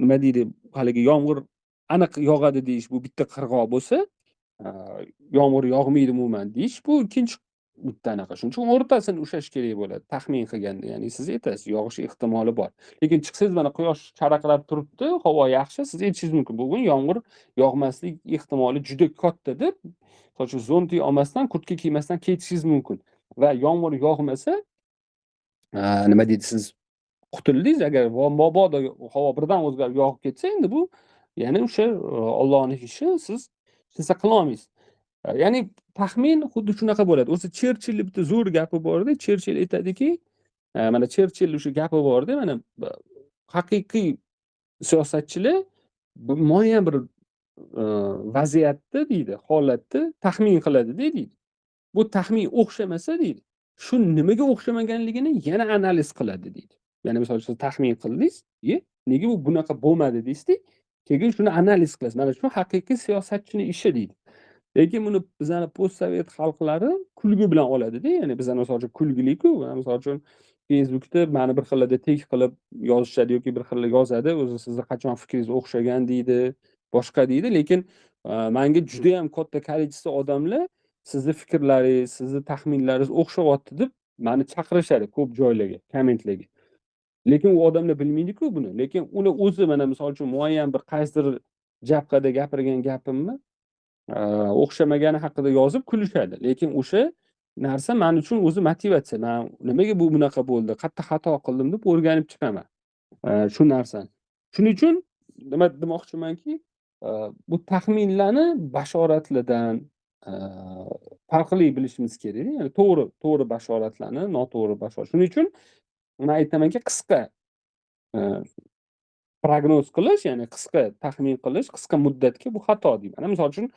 A: nima deydi, haligi yomg'ir aniq yog'adi deyish bu bitta qirg'oq bo'lsa, yomg'ir yog'maydi umuman deyish bu ikkinchi bitta anaqa. Shuning uchun o'rtasini ushlash kerak bo'ladi taxmin qilganda. Ya'ni siz aytasiz, yog'ish ehtimoli bor. Lekin chiqsangiz, mana quyosh charaqlab turibdi, havo yaxshi, siz aytishingiz mumkin, bugun yomg'ir yog'maslik ehtimoli juda katta deb, misol uchun zontik olmasdan, kurtka kiymasdan ketishingiz mumkin. Va yomg'ir yog'masa, nima deydi, siz qutuldingiz. Agar mabodo havo birdan o'zgarib yog'ib ketsa, endi bu ya'ni o'sha Allohning ishi, siz hech narsa qilolmaysiz. Ya'ni taxmin xuddi shunaqa bo'ladi. O'zi Cherchillni bitta zo'r gapi borda, Cherchill aytadiki, mana Cherchill o'sha gapi borda, mana haqiqiy siyosatchilar muayyan bir vaziyatda deydi, holatda taxmin qiladi deydi. Bu taxmin o'xshamasa deydi, shu nimaga o'xshamaganligini yana analiz qiladi deydi. Ya'ni misol uchun taxmin qildingiz, nega bu bunaqa bo'lmadi deysizda, keyin shuni analiz qilasiz. Mana shu haqiqiy siyosatchini ishi deydi. Lekin buni bizani postsovet xalqlari kulgi bilan oladida, ya'ni bizani misol uchun kulgiliku, misol uchun Facebookda mani bir xillarda tag qilib yozishadi yoki bir xil yozadi, o'zi sizni qachon fikringiz o'xshagan deydi, boshqa deydi, lekin manga juda ham katta количество odamlar sizni fikrlaringiz, sizni taxminlaringiz o'xshayapti deb mani chaqirishadi ko'p joylarga, kommentlarga. Lekin u odamlar bilmaydi-ku buni. Lekin uni o'zi mana misol uchun muayyan bir qaysidir jabhada gapirgan gapimni o'xshamagani haqida yozib kulishadi. Lekin o'sha narsa men uchun o'zi motivatsiya. Men nimaga bu bunaqa bo'ldi, qayerda xato qildim deb o'rganib chiqaman shu narsani. Shuning uchun nima demoqchimanki, bu taxminlarni bashoratlardan farqli bilishimiz kerak. Ya'ni to'g'ri bashoratlarni, noto'g'ri bashorat. Shuning uchun men aytamanki, qisqa prognoz qilish, ya'ni qisqa taxmin qilish, qisqa muddatga bu xato deyman. Misol uchun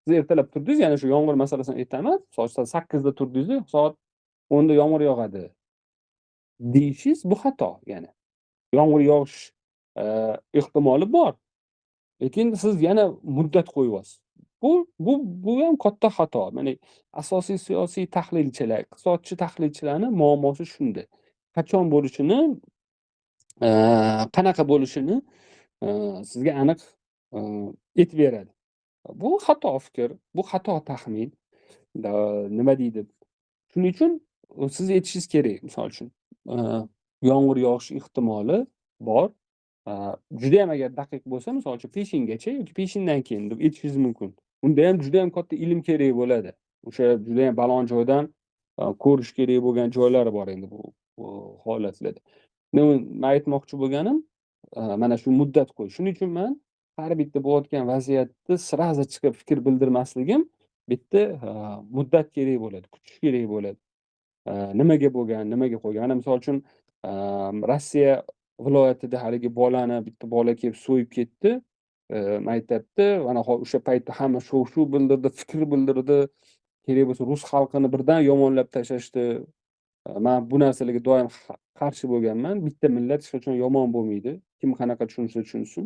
A: siz ertalab turdingiz, ya'ni shu yomg'ir masalasini aytaman, misol uchun 8 da turdingiz, soat 10 da yomg'ir yog'adi deyishingiz bu xato, ya'ni yomg'ir yog'ish ehtimoli bor. Lekin siz yana muddat qo'yyapsiz. Bu ham katta xato. Mana asosiy siyosiy tahlilchilar, iqtisodchi tahlilchilarning muammosi shunda. Qachon bo'lishini, qanaqa bo'lishini sizga aniq aytib beradi. Bu xato fikr, bu xato taxmin. Nima deydi? Shuning uchun siz aytishingiz kerak, misol uchun, yomg'ir yog'ish ehtimoli bor. Juda ham agar daqiq bo'lsa, misol uchun peshingacha yoki peshindan keyin deb aytishingiz mumkin. Unda ham juda ham katta ilm kerak bo'ladi. O'sha juda ham baland joydan ko'rish kerak bo'lgan joylari bor endi bu holatlarda. Men aytmoqchi bo'lganim, mana shu muddat qo'yish. Shuning uchun men har bitta bo'layotgan vaziyatda сразу chiqib fikr bildirmasligim bitta muddat kerak bo'ladi, kutish kerak bo'ladi. Nimaga bo'lgan, nimaga qo'ygan. Mana misol uchun Rossiya viloyatida haligi bolani bitta bola kelib so'yib ketdi maktabda. Mana o'sha paytda hamma shov-shuv bildirdi, fikr bildirdi. Kerak bo'lsa rus xalqini birdan yomonlab tashlashdi. Men bu narsalarga doim qarshi bo'lganman. Bitta millat hech qachon yomon bo'lmaydi. Kim qanaqa tushunsa tushunsin.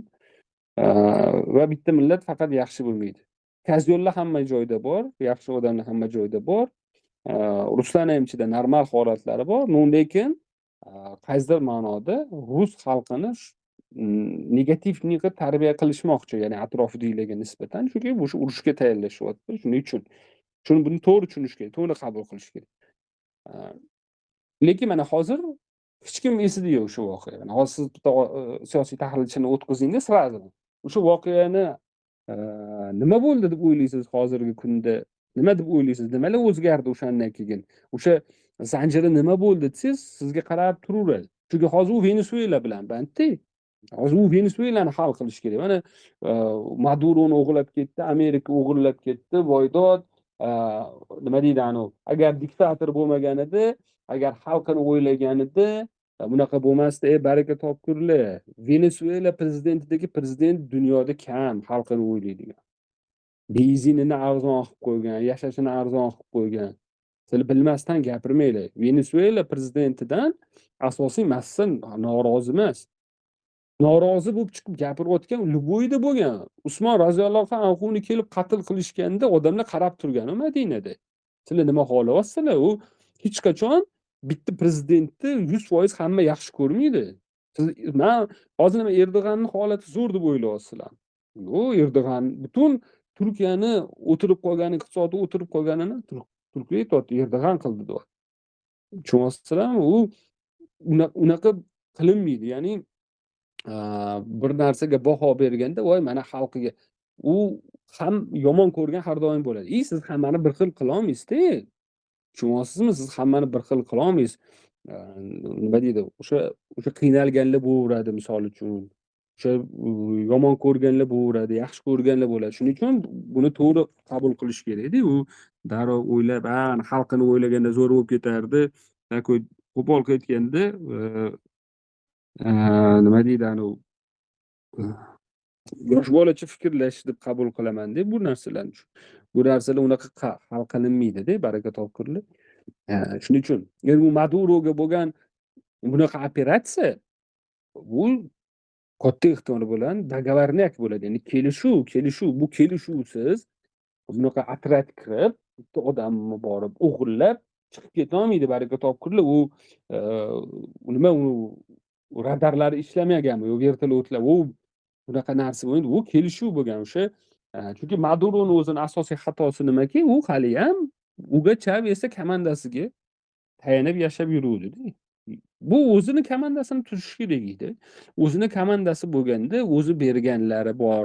A: Va bitta millat faqat yaxshi bo'lmaydi. Козёл lar hamma joyda bor, yaxshi odamlar hamma joyda bor. Ruslarning ham ichida normal holatlari bor, lekin qaysidir ma'noda rus xalqini негативный qilib tarbiya qilishmoqchi, ya'ni atrofidagilarga nisbatan, chunki o'sha urushga tayyorlashyapti. Shuning uchun shuni buni to'g'ri tushunish kerak, to'g'ri qabul qilish kerak. Lekin mana hozir hech kim esida yo'q shu voqea. Mana hozir siz bitta siyosiy tahlilchini o'tkazingda сразу o'sha voqeani nima bo'ldi deb o'ylaysiz hozirgi kunda? Nima deb o'ylaysiz? Nimalar o'zgardi o'shandan keyin? O'sha zanjiri nima bo'ldi desangiz, sizga qarab turaveradi. Chunki hozir u Venesuela bilan bandda. Hozir u Venesuelani hal qilish kerak. Mana Maduroni o'g'irlab ketdi, Amerika o'g'irlab ketdi, voydod, nima deydi anavi, agar diktator bo'lmaganida, agar xalqini o'ylaganida bunaqa bo'lmasdi. Ey baraka topkurlar, Venesuela prezidentidagi prezident dunyoda kam xalqini o'ylaydigan. Benzinini arzon qilib qo'ygan, yashashini arzon qilib qo'ygan. Sizlar bilmasdan gapirmanglar. Venesuela prezidentidan asosiy massa norozi emas. Norozi bo'lib chiqib gapirayotgan любой da bo'lgan. Usmon roziyallohu anhuni kelib qatl qilishganda odamlar qarab turgan Madinada. Sizlar nima xohlayapsizlar? U hech qachon bitta prezidentni 100% hamma yaxshi ko'rmaydi. Siz man hozir nima Erdo'g'anning holati zo'r deb o'ylayapsizlar. Yo'q, Erdo'g'an butun Turkiyani o'tirib qolgani, iqtisodi o'tirib qolganini Turkiya aytyapti, Erdo'g'an qildi deyapti. Tushunyapsizlarmi? U unaqa qilinmaydi. Ya'ni bir narsaga baho berganda, voy mana xalqiga, u ham yomon ko'rgan har doim bo'ladi. Siz hammani bir xil qila olmaysizda. Tushunyapsizmi? Siz hammani bir xil qila olmaysiz. Nima deydi? O'sha qiynalganlar bo'laveradi misol uchun. O'sha yomon ko'rganlar bo'laveradi, yaxshi ko'rganlar bo'ladi. Shuning uchun buni to'g'ri qabul qilish kerakda. U darrov o'ylab, xalqini o'ylaganda zo'r bo'lib ketardi. Takoy qo'pol aytganda, nima deydi, yosh bolacha fikrlash deb qabul qilaman-da bu narsalarni. Bu narsalar unaqa hal qilinmaydi-da, baraka topkurlar. Shuning uchun endi bu Maduroga bo'lgan bunaqa operatsiya bu katta ehtimol bilan договорняк bo'ladi. Ya'ni kelishuv, bu kelishuvsiz bunaqa otryad kirib, bitta odamni borib o'g'irlab chiqib ketolmaydi, baraka topkurlar. U nima, u radarlari ishlamaganmi, yo vertolyotlar, u bunaqa narsa bo'lmaydi. U kelishuv bo'lgan o'sha. Chunki Maduroni o'zini asosiy xatosi nimaki, u hali ham Ugo Chavesni komandasiga tayanib yashab yuruvdi. Bu o'zini komandasini tuzish kerak edi. O'zini komandasi bo'lganda o'zi berganlari bor,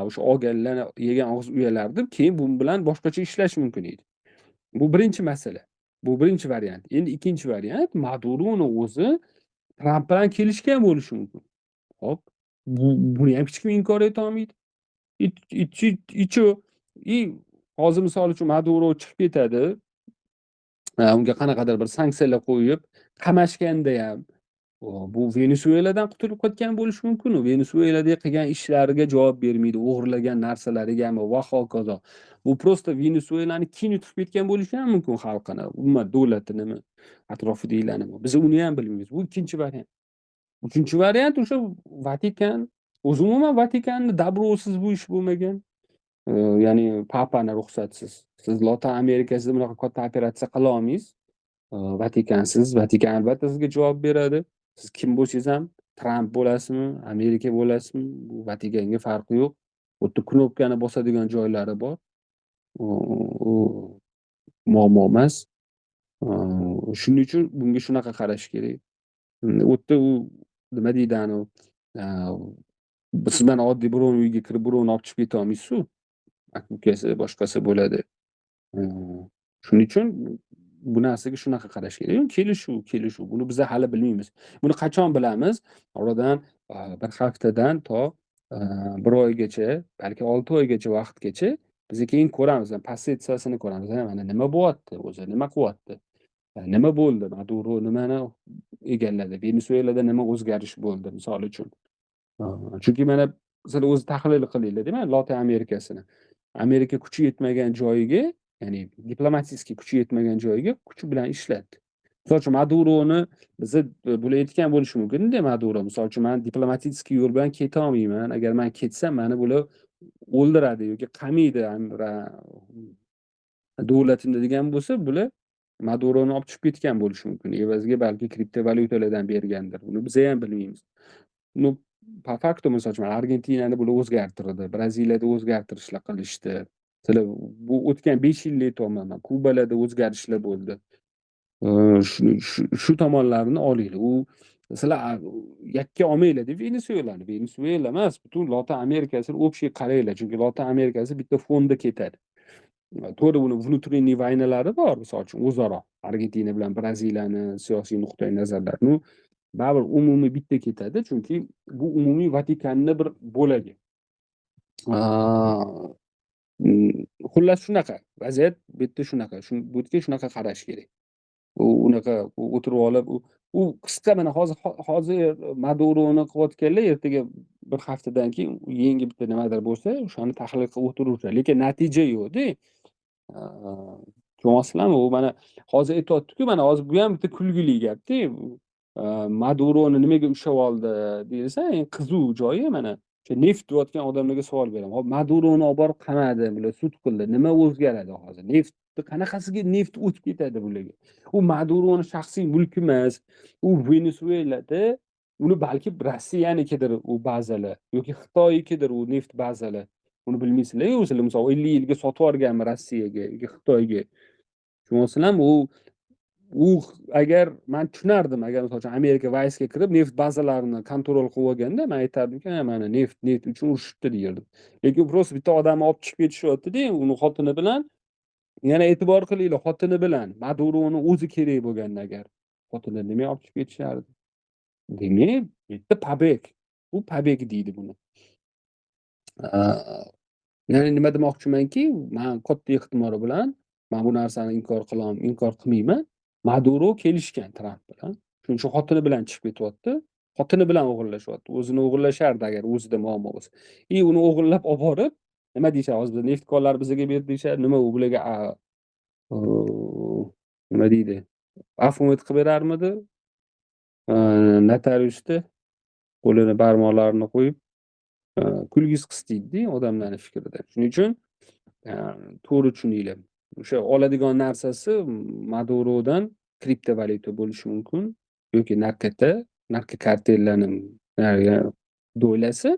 A: o'sha olganlar yegan og'iz uyalardi, keyin bu bilan boshqacha ishlash mumkin edi. Bu birinchi masala. Bu birinchi variant. Endi ikkinchi variant, Maduroni o'zi Tramp bilan kelishgan bo'lishi mumkin. Xo'p, buni ham hech kim inkor eta olmaydi. Hozir misol uchun Maduro chiqib ketadi. Unga qanaqadir bir sanksiyalar qo'yib, qamashganda ham bu Venesueladan qutulib ketgan bo'lishi mumkin. U Venesuelada qilgan ishlariga javob bermaydi, o'g'irlagan narsalariga ham va hokazo. Bu prosta Venesuelani kin yutib ketgan bo'lishi ham mumkin xalqini, umuman davlatinimi, atrofidagilarnimi. Biz uni ham bilmaymiz. Bu ikkinchi variant. Uchinchi variant o'sha Vatikan. O'zi umuman Vatikanni dabrosiz bu ish bo'lmagan. Ya'ni papani ruxsatsiz. Siz Lotin Amerikasida bunaqa katta operatsiya qila olmaysiz. Vatikansiz. Vatikan albatta sizga javob beradi. Siz kim bo'lsangiz ham, Tramp bo'lasizmi, Amerika bo'lasizmi, bu Vatikanga farqi yo'q. U yerda knopkani bosadigan joylari bor. U muammo emas. Shuning uchun bunga shunaqa qarash kerak. U yerda u nima deydi, siz mana oddiy birovni uyiga kirib birovni olib chiqib keta olmaysiz-ku. Ukasi boshqasi bo'ladi. Shuning uchun bu narsaga shunaqa qarash kerak. Kelishuv. Buni biz hali bilmaymiz. Buni qachon bilamiz? Oradan bir haftadan to bir oygacha, balki 6 oygacha vaqtgacha biz keyin ko'ramiz, pozitsiyasini ko'ramiz. Mana nima bo'lyapti o'zi, nima qilyapti? Nima bo'ldi? Maduro nimani egalladi? Venesuelada nima o'zgarish bo'ldi, misol uchun? Chunki mana sizlar o'zi tahlil qilinglar, deyman, Lotin Amerikasini. Amerika kuchi yetmagan joyiga, ya'ni diplomatik kuchi yetmagan joyiga kuchi bilan ishlatdi. Misol uchun Maduroni biza bular aytgan bo'lishi mumkin-da, Maduro misol uchun men diplomatik yo'l bilan keta olmayman. Agar men ketsam, meni bular o'ldiradi yoki qamaydi davlatimda degan bo'lsa, bular Maduroni olib chiqib ketgan bo'lishi mumkin. Evaziga balki kriptovalyutalardan bergandir. Buni biz ham bilmaymiz. Ну, по факту misol uchun Argentinani bular o'zgartirdi, Braziliyada o'zgartirishlar qilishdi. Sizlar bu o'tgan 5 yilda aytyapman, Kubalarda o'zgarishlar bo'ldi. Shu tomonlarini olinglar. U sizlar yakka olmanglar deb Venesuelani. Venesuela emas, butun Lotin Amerikasini общий qaranglar, chunki Lotin Amerikasi bitta fonda ketadi. To'g'ri, uni внутренний война lari bor, misol uchun o'zaro Argentina bilan Braziliyani siyosiy nuqtai nazarlari. Ну, baribir umumiy bitta ketadi, chunki bu umumiy Vatikanni bir bo'lagi. Xullas shunaqa vaziyat, bu yerda shunaqa. Bu yerga shunaqa qarash kerak. U unaqa o'tirib olib, u qisqa mana hozir Maduroni qilayotganlar ertaga bir haftadan keyin yangi bitta nimadir bo'lsa, o'shani tahlil qilib o'tiraveradi. Lekin natija yo'q-da. Tushunyapsizlarmi? U mana hozir aytyapti-ku, mana hozir bu ham bitta kulgili gap-da. Maduroni nimaga ushlab oldi deyilsa, eng qiziq joyi mana o'sha neft deyotgan odamlarga savol beraman. Hop, Maduroni olib borib qamadi, bular sud qildi. Nima o'zgaradi hozir? Neftni qanaqasiga neft o'tib ketadi bularga? U Maduroni shaxsiy mulki emas. U Venesuelada, uni balki Rossiyanikidir u bazalar yoki Xitoynikidir u neft bazalar. Uni bilmaysizlar, o'zinglar misol 50 yilga sotib yuborganmi Rossiyaga yoki Xitoyga. Tushunyapsizlarmi? U agar men tushunardim, agar misol uchun Amerika Vaysga kirib neft bazalarini kontrol qilib olganda, men aytardimki, ha, mana neft uchun urushibdi derdim. Lekin просто bitta odamni olib chiqib ketishyapti-da, uni xotini bilan. Yana e'tibor qilinglar, xotini bilan Maduroni o'zi kerak bo'lganda agar xotinini nima olib chiqib ketishardi? Demak, bitta побег. Bu побег deydi buni. Ya'ni nima demoqchimanki, men katta ehtimol bilan men bu narsani inkor qilmayman. Maduro kelishgan Tramp bilan. Shuning uchun xotini bilan chiqib ketyapti. Xotini bilan o'g'irlashyapti. O'zini o'g'irlashardi agar o'zida muammo bo'lsa. I uni o'g'irlab olib borib, nima deyishadi? Hozir neft konlari bizga berdi deyishadi. Nima u bularga nima deydi? Afv qilib berarmidi? Notariusda qo'lini barmoqlarini qo'yib kulgisi qistiydi odamlarning fikrida. Shuning uchun to'g'ri tushuninglar. O'sha oladigan narsasi Madurodan kriptovalyuta bo'lishi mumkin yoki narkokartellarning do'lasi,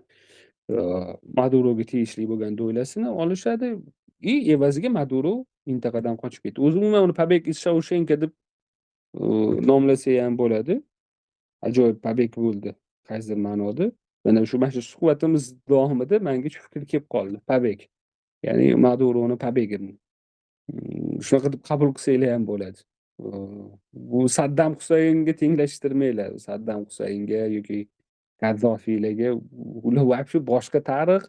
A: Maduroga tegishli bo'lgan do'lasini olishadi и evaziga Maduro mintaqadan qochib ketdi. O'zi umuman uni побег из Shawshanka deb nomlasa ham bo'ladi. Ajoyib побег bo'ldi qaysidir ma'noda. Mana shu suhbatimiz davomida menga shu fikr kelib qoldi. Побег. Ya'ni Maduroni побег i. Shunaqa deb qabul qilsanglar ham bo'ladi. Bu Saddam Husaynga tenglashtirmanglar. Saddam Husaynga yoki Gaddafiylarga, ular вообще boshqa tarix,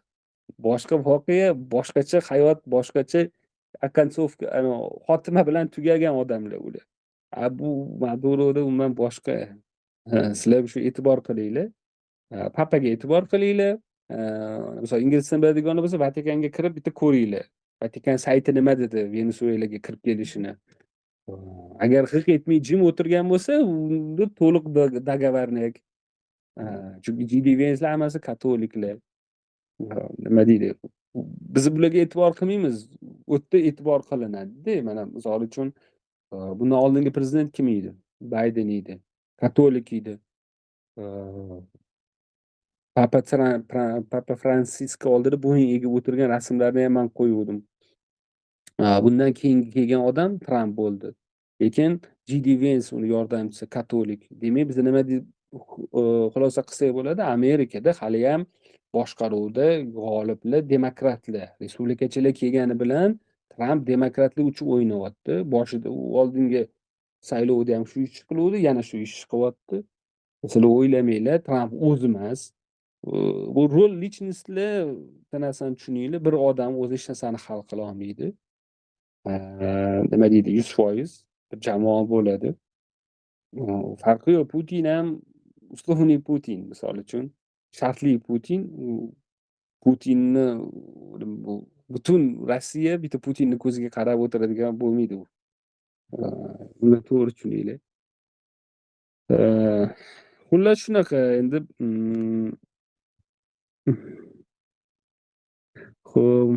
A: boshqa voqea, boshqacha hayot, boshqacha оконцовка, xotima bilan tugagan odamlar ular. A bu Maduroda umuman boshqa. Sizlar shu e'tibor qilinglar. Papaga e'tibor qilinglar. Misol ingliz tilini biladiganlar bo'lsa, Vatikanga kirib bitta ko'ringlar. Vatikan sayti nima dedi Venesuelaga kirib kelishini. Agar hiq etmay jim o'tirgan bo'lsa, unda to'liq договорняк. Chunki J.D. Venslar hammasi katoliklar. Nima deydi? Biz bularga e'tibor qilmaymiz. U yerda e'tibor qilinadi-da. Mana misol uchun bundan oldingi prezident kim edi? Bayden edi. Katolik edi. Papa Fransisko oldida bo'yin egib o'tirgan rasmlarni ham men qo'yuvdim. Bundan keyingi kelgan odam Tramp bo'ldi. Lekin J.D. Vance uni yordamchisi katolik. Demak, biz nima deb xulosa qilsak bo'ladi? Amerikada hali ham boshqaruvda g'oliblar demokratlar, respublikachilar kelgani bilan Tramp demokratlar uchun o'ynayapti. Boshida u oldingi saylovda ham shu ish qiluvdi, yana shu ish qilyapti. Sizlar o'ylamanglar, Tramp o'zi emas. Bu rol личность lar bitta narsani tushuninglar, bir odam o'zi hech narsani hal qila olmaydi. Nima deydi, 100% bir jamoa bo'ladi. Farqi yo'q, Putin ham условный Putin, misol uchun, shartli Putin, Putinni bu butun Rossiya bitta Putinni ko'ziga qarab o'tiradigan bo'lmaydi u. Buni to'g'ri tushuninglar. Xullas shunaqa endi. Xo'p.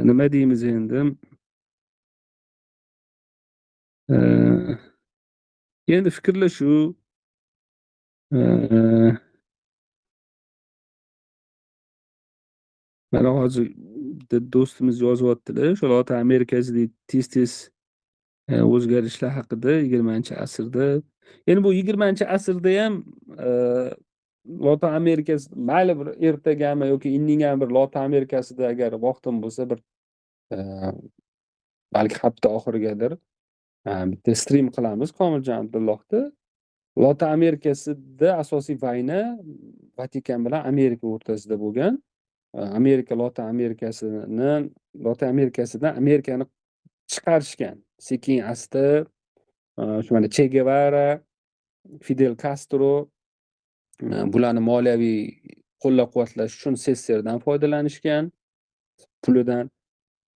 A: Nima deymiz endi? Endi fikrlar shu. Mana hozir do'stimiz yozyaptilar, o'sha Lotin Amerikasida tez-tez o'zgarishlar haqida 20-asrda. Endi bu 20-asrda ham Lotin Amerikasi, mayli bir ertagami yoki indingami bir Lotin Amerikasida agar vaqtim bo'lsa bir balki hafta oxirigadir bitta stream qilamiz Komiljon Abdullohda. Lotin Amerikasida asosiy vayna Vatikan bilan Amerika o'rtasida bo'lgan. Amerika Lotin Amerikasini, Lotin Amerikasidan Amerikani chiqarishgan. Sekin asta shu mana Che Guevara, Fidel Castro bularni moliyaviy qo'llab-quvvatlash uchun SSSRdan foydalanishgan, pulidan.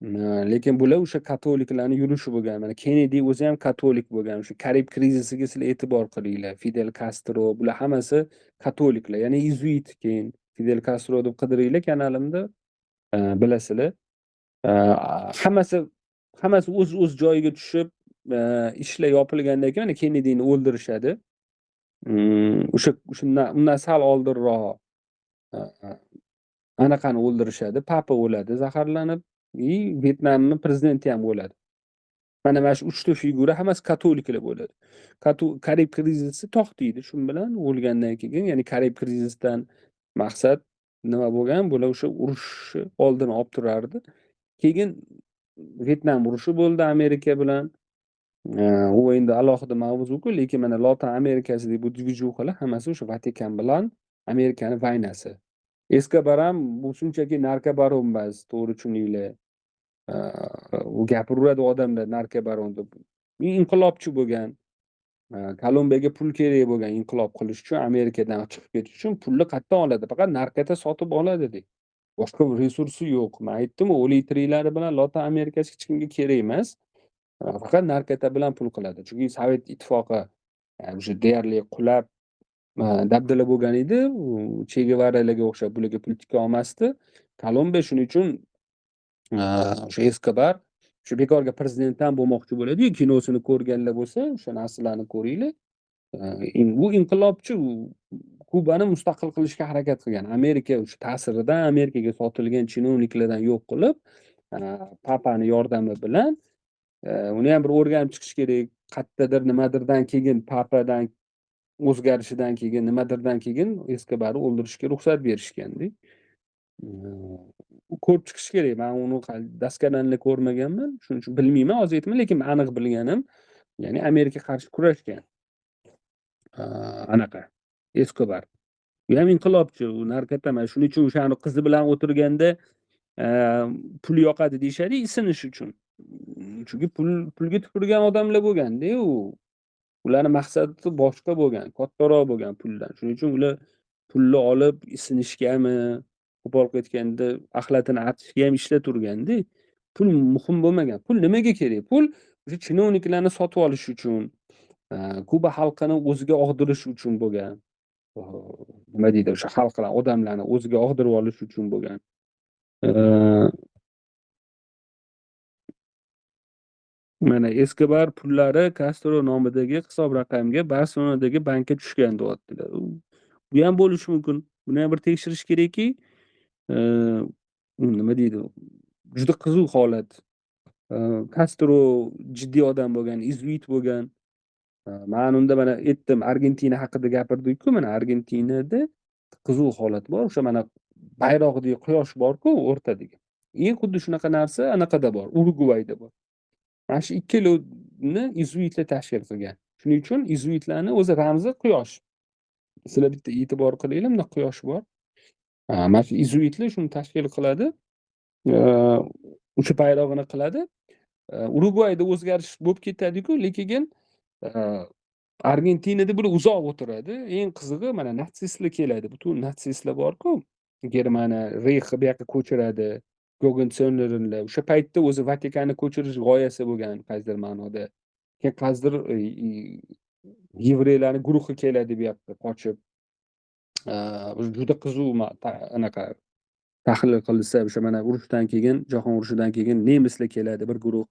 A: Lekin bular o'sha katoliklarni yurishi bo'lgan. Mana Kennedy o'zi ham katolik bo'lgan. O'sha Karib krizisiga sizlar e'tibor qilinglar. Fidel Kastro, bular hammasi katoliklar, ya'ni yezuit. Keyin Fidel Kastro deb qidiringlar kanalimda, bilasizlar. Hammasi o'z joyiga tushib, ishlar yopilgandan keyin mana Kennedyni o'ldirishadi. O'sha undan sal oldinroq anaqani o'ldirishadi. Papa o'ladi zaharlanib, Vyetnamning prezidenti ham o'ladi. Mana shu uchta figura hammasi katoliklar bo'ladi. Karib krizisi to'xtaydi shu bilan o'lgandan keyin, ya'ni Karib krizisidan maqsad nima bo'lgan? Bular o'sha urushni oldini olib turardi. Keyin Vyetnam urushi bo'ldi Amerika bilan. U endi alohida mavzu-ku, lekin mana Lotin Amerikasidagi bu dvijuxalar hammasi o'sha Vatikan bilan Amerikani vaynasi. Eskobar ham bu shunchaki narkobaron emas, to'g'ri tushuninglar. U gapiraveradi odamlar narkobaron deb. Inqilobchi bo'lgan. Kolumbiyaga pul kerak bo'lgan inqilob qilish uchun, Amerikadan chiqib ketish uchun pulni qayerdan oladi? Faqat narkota sotib oladi deydi. Boshqa resursi yo'q. Men aytdim-ku, o'lik tiriklari bilan Lotin Amerikasi hech kimga kerak emas. Faqat narkota bilan pul qiladi. Chunki Sovet ittifoqi o'sha deyarli qulab dabdala bo'lgan edi. Che Gevaralarga o'xshab bularga pul tika olmasdi. Kolumbiya shuning uchun o'sha Eskobar shu bekorga prezident ham bo'lmoqchi bo'ladi. Kinosini ko'rganlar bo'lsa, o'sha narsalarni ko'ringlar. U inqilobchi, Kubani mustaqil qilishga harakat qilgan. Amerika o'sha ta'siridan, Amerikaga sotilgan chinovniklardan yo'q qilib, papani yordami bilan uni ham bir o'rganib chiqish kerak. Qayerdadir nimadirdan keyin, papadan o'zgarishidan keyin, nimadirdan keyin Eskobarni o'ldirishga ruxsat berishganda. Ko'rib chiqish kerak. Men uni daskalanni ko'rmaganman, shuning uchun bilmayman, hozir aytmayman, lekin aniq bilganim, ya'ni Amerika qarshi kurashgan. Anaqa Eskobar. U ham inqilobchi, u narkotama. Shuning uchun o'shani qizi bilan o'tirganda pul yoqadi deyishadi, isinish uchun. Chunki pulga tupurgan odamlar bo'lganda u. Ularning maqsadi boshqa bo'lgan, kattaroq bo'lgan puldan. Shuning uchun ular pulni olib isinishgami, qo'pol ketganda axlatini artishga ham ishlaturganda, pul muhim bo'lmagan. Pul nimaga kerak? Pul o'sha chinovniklarni sotib olish uchun, Kuba xalqini o'ziga og'dirish uchun bo'lgan. Nima deydi, o'sha xalqlar, odamlarni o'ziga og'dirib olish uchun bo'lgan. Mana Eskobar pullari Kastro nomidagi hisob raqamga Barselonadagi bankka tushgan deyaptilar. Bu ham bo'lishi mumkin. Buni ham bir tekshirish kerakki, nima deydi, juda qiziq holat. Kastro jiddiy odam bo'lgan, izuit bo'lgan. Men unda mana aytdim, Argentina haqida gapirdik-ku, mana Argentinada qiziq holat bor. O'sha mana bayrog'idagi quyosh bor-ku o'rtadagi. Xuddi shunaqa narsa anaqada bor, Urugvayda bor. Mana shu ikkalovini izuitlar tashkil qilgan. Shuning uchun izuitlarning o'zi ramzi quyosh. Sizlar bitta e'tibor qilinglar, bunda quyosh bor. Mana shu izuitlar shuni tashkil qiladi. O'sha bayrog'ini qiladi. Urugvayda o'zgarish bo'lib ketadi-ku, lekin Argentinada bular uzoq o'tiradi. Eng qizig'i mana natsistlar keladi. Butun natsistlar bor-ku. Germaniya Reyxni bu yoqqa ko'chiradi. Gogenzollernlar. O'sha paytda o'zi Vatikanni ko'chirish g'oyasi bo'lgan qaysidir ma'noda. Keyin qaysidir yevreylarning guruhi keladi bu yoqqa qochib. Juda qiziq anaqa tahlil qilsa, o'sha mana urushdan keyin, jahon urushidan keyin nemislar keladi bir guruh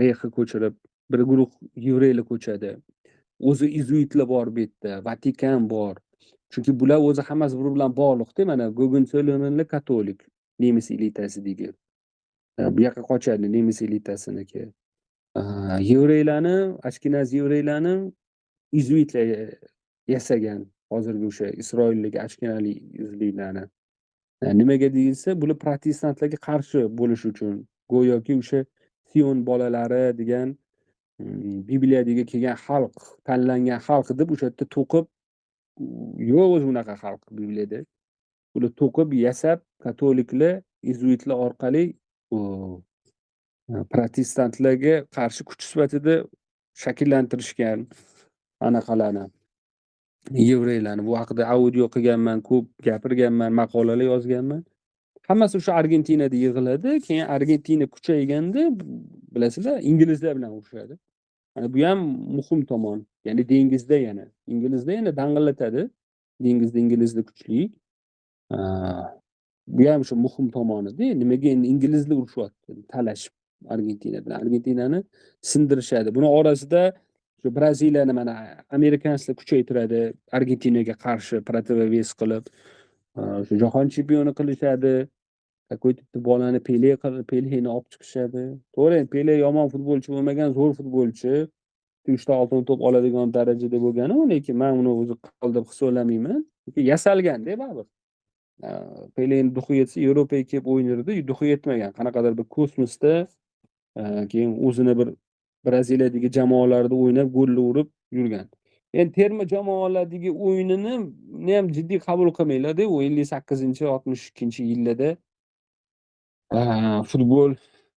A: Reyxni ko'chirib, bir guruh yevreylar ko'chadi. O'zi izuitlar bor bu yerda, Vatikan bor. Chunki bular o'zi hammasi bir bilan bog'liqda. Mana Gogenzollernlar katolik, nemis elitasidagi. Bu yoqqa qochadi nemis elitasiniki. Yevreylarni, ashkenaz yevreylarni izuitlar yasagan, hozirgi o'sha Isroildagi ashkenali izuitlarni. Nimaga deyilsa, bular protestantlarga qarshi bo'lish uchun, go'yoki o'sha Sion bolalari degan Bibliyadagi kelgan xalq, tanlangan xalq deb o'sha yerda to'qib, yo'q o'zi unaqa xalq Bibliyada. Ular to'qib, yasab, katoliklar, izuitlar orqali protestantlarga qarshi kuch sifatida shakllantirishgan anaqalarni, yevreylarni. Bu haqida audio qilganman, ko'p gapirganman, maqolalar yozganman. Hammasi o'sha Argentinada yig'iladi. Keyin Argentina kuchayganda, bilasizlar, inglizlar bilan urushadi. Mana bu ham muhim tomon. Ya'ni dengizda yana, inglizda yana dang'illatadi. Dengizda inglizlar kuchli. Bu ham o'sha muhim tomonida. Nimaga endi inglizlar urushyapti, talashib Argentina bilan. Argentinani sindirishadi. Buni orasida shu Braziliyani mana amerikanslar kuchaytiradi Argentinaga qarshi противовес qilib, o'sha jahon chempioni qilishadi. Какой-то bolani Pele qilib, Peleni olib chiqishadi. To'g'ri, Pele yomon futbolchi bo'lmagan, zo'r futbolchi. 3 ta oltin to'p oladigan darajada bo'lgan u, lekin men uni o'zi qirol deb hisoblamayman. Chunki yasalganda baribir. Peleni дух i yetsa Yevropaga kelib o'ynardi, дух i yetmagan. Qanaqadir bir kosmosda keyin o'zini bir Braziliyadagi jamoalarda o'ynab, gollar urib yurgan. Endi terma jamoalardagi o'yinini ham jiddiy qabul qilmanglar-da, u 58-62-yillarda futbol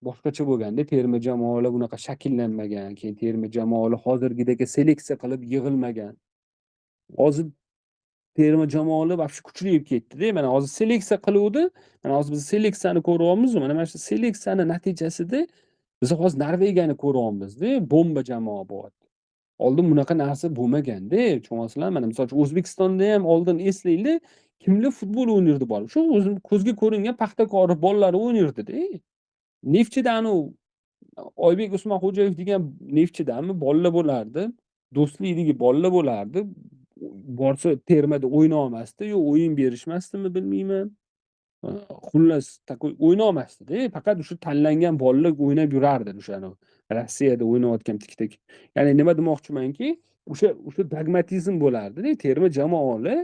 A: boshqacha bo'lganda, terma jamoalar bunaqa shakllanmagan, keyin terma jamoalar hozirgidek seleksiya qilib yig'ilmagan. Hozir terma jamoalar вообще kuchli ketdi-da. Mana hozir seleksiya qiluvdi. Mana hozir biz seleksiyani ko'ryapmiz. Mana shu seleksiyani natijasida biz hozir Norvegiyani ko'ryapmiz-da, bomba jamoa bo'lyapti. Oldin bunaqa narsa bo'lmaganda, tushunyapsizlarmi? Mana misol uchun O'zbekistonda ham oldin eslanglar, kimlar futbol o'ynardi borib. Shu o'zim ko'zga ko'ringan Paxtakor bolalari o'ynardi-da. Neftchida anu Oybek Usmonxo'jayev degan Neftchidami bolalar bo'lardi. Do'stlikdagi bolalar bo'lardi. Borsa termada o'ynolmasdi, yo o'yin berishmasdimi bilmayman. Xullas, такой o'ynolmasdi-da. Faqat o'sha tanlangan bolalar o'ynab yurardi o'shani. Rossiyada o'ynayotgan tik-tik. Ya'ni nima demoqchimanki, o'sha dogmatizm bo'lardi-da. Terma jamoalar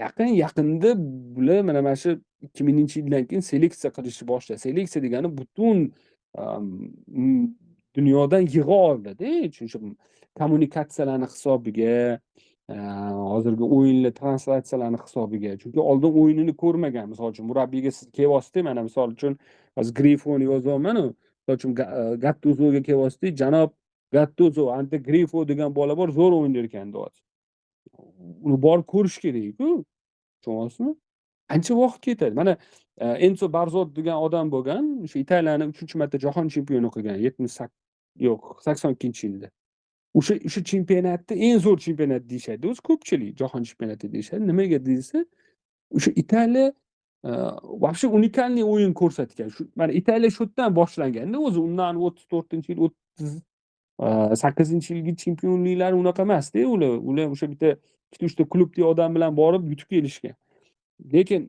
A: yaqin-yaqinda bular mana shu 2000-yildan keyin seleksiya qilishni boshladi. Seleksiya degani butun dunyodan yig'a oldi-da. Chunki kommunikatsiyalarni hisobiga, hozirgi o'yinlar translyatsiyalarni hisobiga. Chunki oldin o'yinini ko'rmagan. Misol uchun murabbiyga siz kelyapsiz, mana misol uchun hozir Grifoni yozyapman-u. Misol uchun Gattusoga kelyapsiz, janob Gattuso, anta Grifo degan bola bor, zo'r o'ynar ekan deyapsiz. Uni borib ko'rish kerak-ku. Tushunyapsizmi? Ancha vaqt ketadi. Mana Enzo Barzot degan odam bo'lgan, o'sha Italiyani 3-marta jahon chempioni qilgan 78 yo'q, 82-yilda. O'sha chempionatni eng zo'r chempionat deyishadi. O'zi ko'pchilik jahon chempionati deyishadi. Nimaga desa, o'sha Italiya вообще уникальный o'yin ko'rsatgan. Shu mana Italiya shu yerdan boshlanganda o'zi undan 34-yil, 38-yilgi chempionliklari unaqa emasda ular. Ular o'sha bitta ikkita uchta klubdagi odam bilan borib yutib kelishgan. Lekin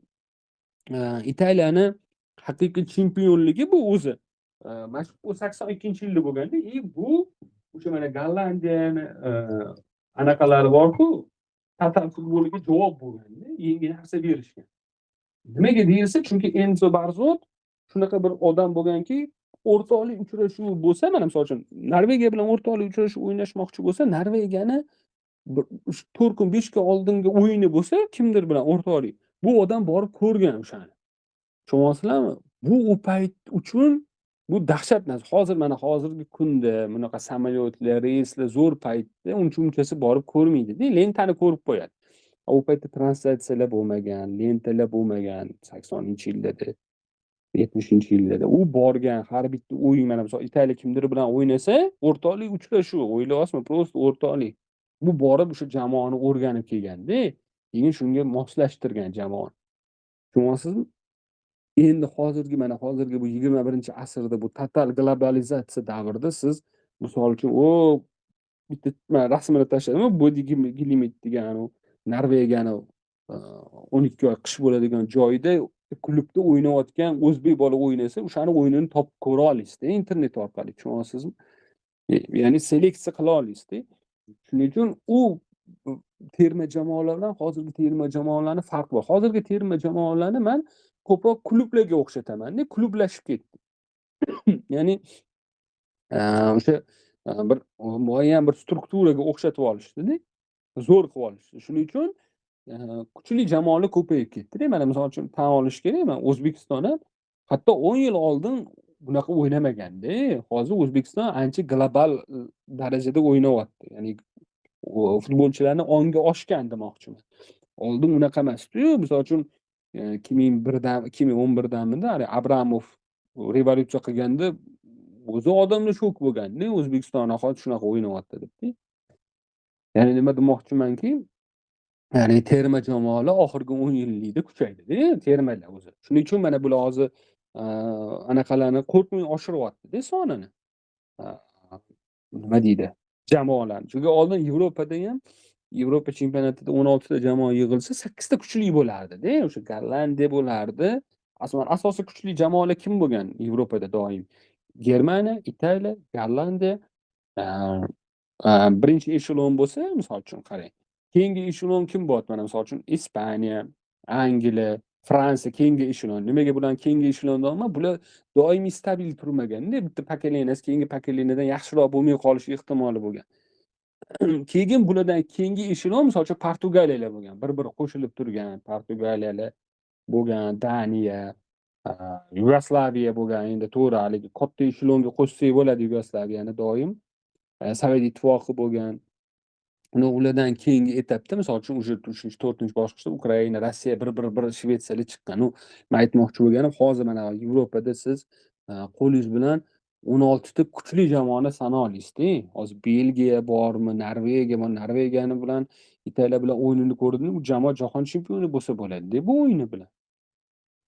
A: Italiyani haqiqiy chempionligi bu o'zi mana shu 82-yilda bo'lganda, и bu o'sha mana Gollandiyani anaqalari bor-ku, total futboliga javob bo'lganda, yangi narsa berishgan. Nimaga deyilsa, chunki Enzo Barzot shunaqa bir odam bo'lganki, o'rtoqlik uchrashuvi bo'lsa, mana misol uchun Norvegiya bilan o'rtoqlik uchrashuv o'ynashmoqchi bo'lsa, Norvegiyani bir 4 kun, 5 kun oldingi o'yini bo'lsa, kimdir bilan o'rtoqlik, bu odam borib ko'rgan o'shani. Tushunyapsizlarmi? Bu u payt uchun bu dahshat narsa. Hozir mana hozirgi kunda bunaqa samolyotlar, reyslar zo'r paytda uncha munchasi borib ko'rmaydi-da, lentani ko'rib qo'yadi. U paytda translyatsiyalar bo'lmagan, lentalar bo'lmagan 80-yillarda, 70-yillarda. U borgan har bitta o'yin, mana misol Italiya kimdir bilan o'ynasa, o'rtoqlik uchrashuv, o'ylayapsizmi? Просто o'rtoqlik. Bu borib o'sha jamoani o'rganib kelganda, keyin shunga moslashtirgan jamoani. Tushunyapsizmi? Endi hozirgi mana hozirgi bu 21-asrda bu total globalizatsiya davrida siz misol uchun o bitta mana rasmini tashladim, Bodi Glimt degan u Norvegiyani 12 oy qish bo'ladigan joyida klubda o'ynayotgan o'zbek bola o'ynasa, o'shani o'yinini topib ko'ra olasizda internet orqali, tushunyapsizmi? Ya'ni seleksiya qila olasizda. Shuning uchun u terma jamoalar bilan hozirgi terma jamoalarni farqi bor. Hozirgi terma jamoalarni man ko'proq klublarga o'xshataman-da, klublashib ketdi. Ya'ni o'sha bir muayyan bir strukturaga o'xshatib olishdida, zo'r qilib olishdi. Shuning uchun kuchli jamoalar ko'payib ketdi-da. Mana misol uchun tan olish kerak, mana O'zbekiston ham hatto 10 yil oldin bunaqa o'ynamaganda. Hozir O'zbekiston ancha global darajada o'ynayapti. Ya'ni futbolchilarni ongi oshgan demoqchiman. Oldin unaqa emasdi-yu. Misol uchun 2001dan, 2011danmidi, haligi Abramov revolyutsiya qilganda o'zi odamlar shok bo'lganda, O'zbekiston aholi shunaqa o'ynayapti debdi. Ya'ni nima demoqchimanki, ya'ni terma jamoalar oxirgi 10 yillikda kuchaydi-da, termalar o'zi. Shuning uchun mana bular hozir anaqalarni qo'rqmay oshiryapti-da sonini. Nima deydi? Jamoalarni. Chunki oldin Yevropada ham, Yevropa chempionatida 16 ta jamoa yig'ilsa, 8 ta kuchli bo'lardi-da. O'sha Gollandiya bo'lardi. Asosan asosiy kuchli jamoalar kim bo'lgan Yevropada doim? Germaniya, Italiya, Gollandiya, birinchi eshelon bo'lsa, misol uchun qarang. Keyingi eshelon kim bo'lyapti? Mana misol uchun Ispaniya, Angliya, Fransiya keyingi eshelon. Nimaga bularni keyingi eshelonda olma? Bular doimiy stabil turmaganda, bitta pokoleniyasi keyingi pokoleniyadan yaxshiroq bo'lmay qolishi ehtimoli bo'lgan. Keyin bulardan keyingi eshelon misol uchun Portugaliyalar bo'lgan. Bir-biri qo'shilib turgan Portugaliyalar bo'lgan, Daniya, Yugoslaviya bo'lgan. Endi to'g'ri, haligi katta eshelonga qo'shsak bo'ladi Yugoslaviyani doim. Sovet Ittifoqi bo'lgan. Uni ulardan keyingi etapda misol uchun уже 3-, 4-bosqichda Ukraina, Rossiya bir-bir bir Shvetsiyalar chiqqan. U men aytmoqchi bo'lganim, hozir mana Yevropada siz qo'lingiz bilan 16 ta kuchli jamoani sana olasiz-da. Hozir Belgiya bormi, Norvegiya bor. Norvegiyani bilan Italiya bilan o'yinini ko'rdim. U jamoa jahon chempioni bo'lsa bo'ladi-da bu o'yini bilan.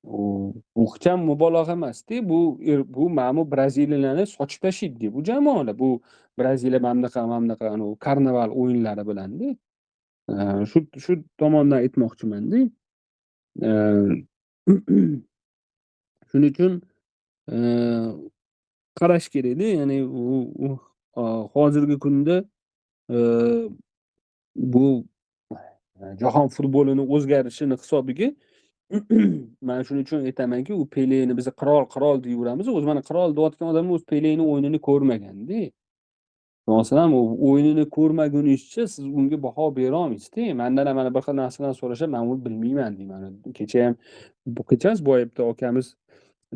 A: U hech ham mubolag'a emas-da. Bu mana bu Braziliyalarni sochib tashlaydi bu jamoalar. Bu Braziliya mana bunaqa, mana bunaqa anavi karnaval o'yinlari bilan-da. Shu tomondan aytmoqchiman-da. Shuning uchun qarash kerakda, ya'ni u hozirgi kunda bu jahon futbolini o'zgarishini hisobiga man shuning uchun aytamanki, u Peleni biz qirol, qirol deyaveramiz. O'zi mana qirol deyotgan odamlar o'zi Peleni o'yinini ko'rmaganda. Masalan, u o'yinini ko'rmaguningizcha siz unga baho bera olmaysizda. Mandan ham mana bir xil narsalarni so'rashadi, man uni bilmayman deyman. Kecha ham, bu kecha emas, boya bitta akamiz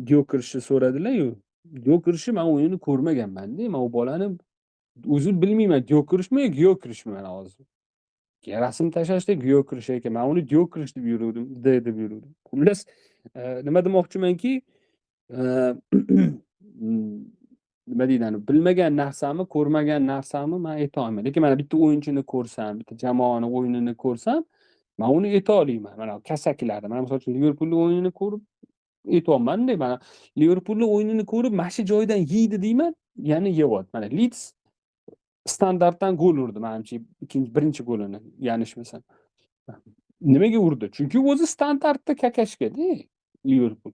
A: Dyokerishni so'radilar-yu. Dyokerishni man o'yinini ko'rmaganman-da. Man u bolani o'zim bilmayman, Dyokerishmi yo Gyokerishmi mana hozir. Rasm tashlashda Gyokerish ekan. Man uni Dyokerish deb yuruvdim, D deb yuruvdim. Xullas, nima demoqchimanki, nima deydi, bilmagan narsamni, ko'rmagan narsamni man ayta olmayman. Lekin mana bitta o'yinchini ko'rsam, bitta jamoani o'yinini ko'rsam, man uni ayta olmayman. Mana kasaklarni, mana misol uchun Liverpulning o'yinini ko'rib aytyapman-da, mana Liverpulning o'yinini ko'rib, mana shu joydan yeydi deyman, ya'ni yeyapti. Mana Leeds standartdan gol urdi, manimcha, ikkinchi, birinchi golini, yanglishmasam. Nimaga urdi? Chunki o'zi standartda kakashkada Liverpul.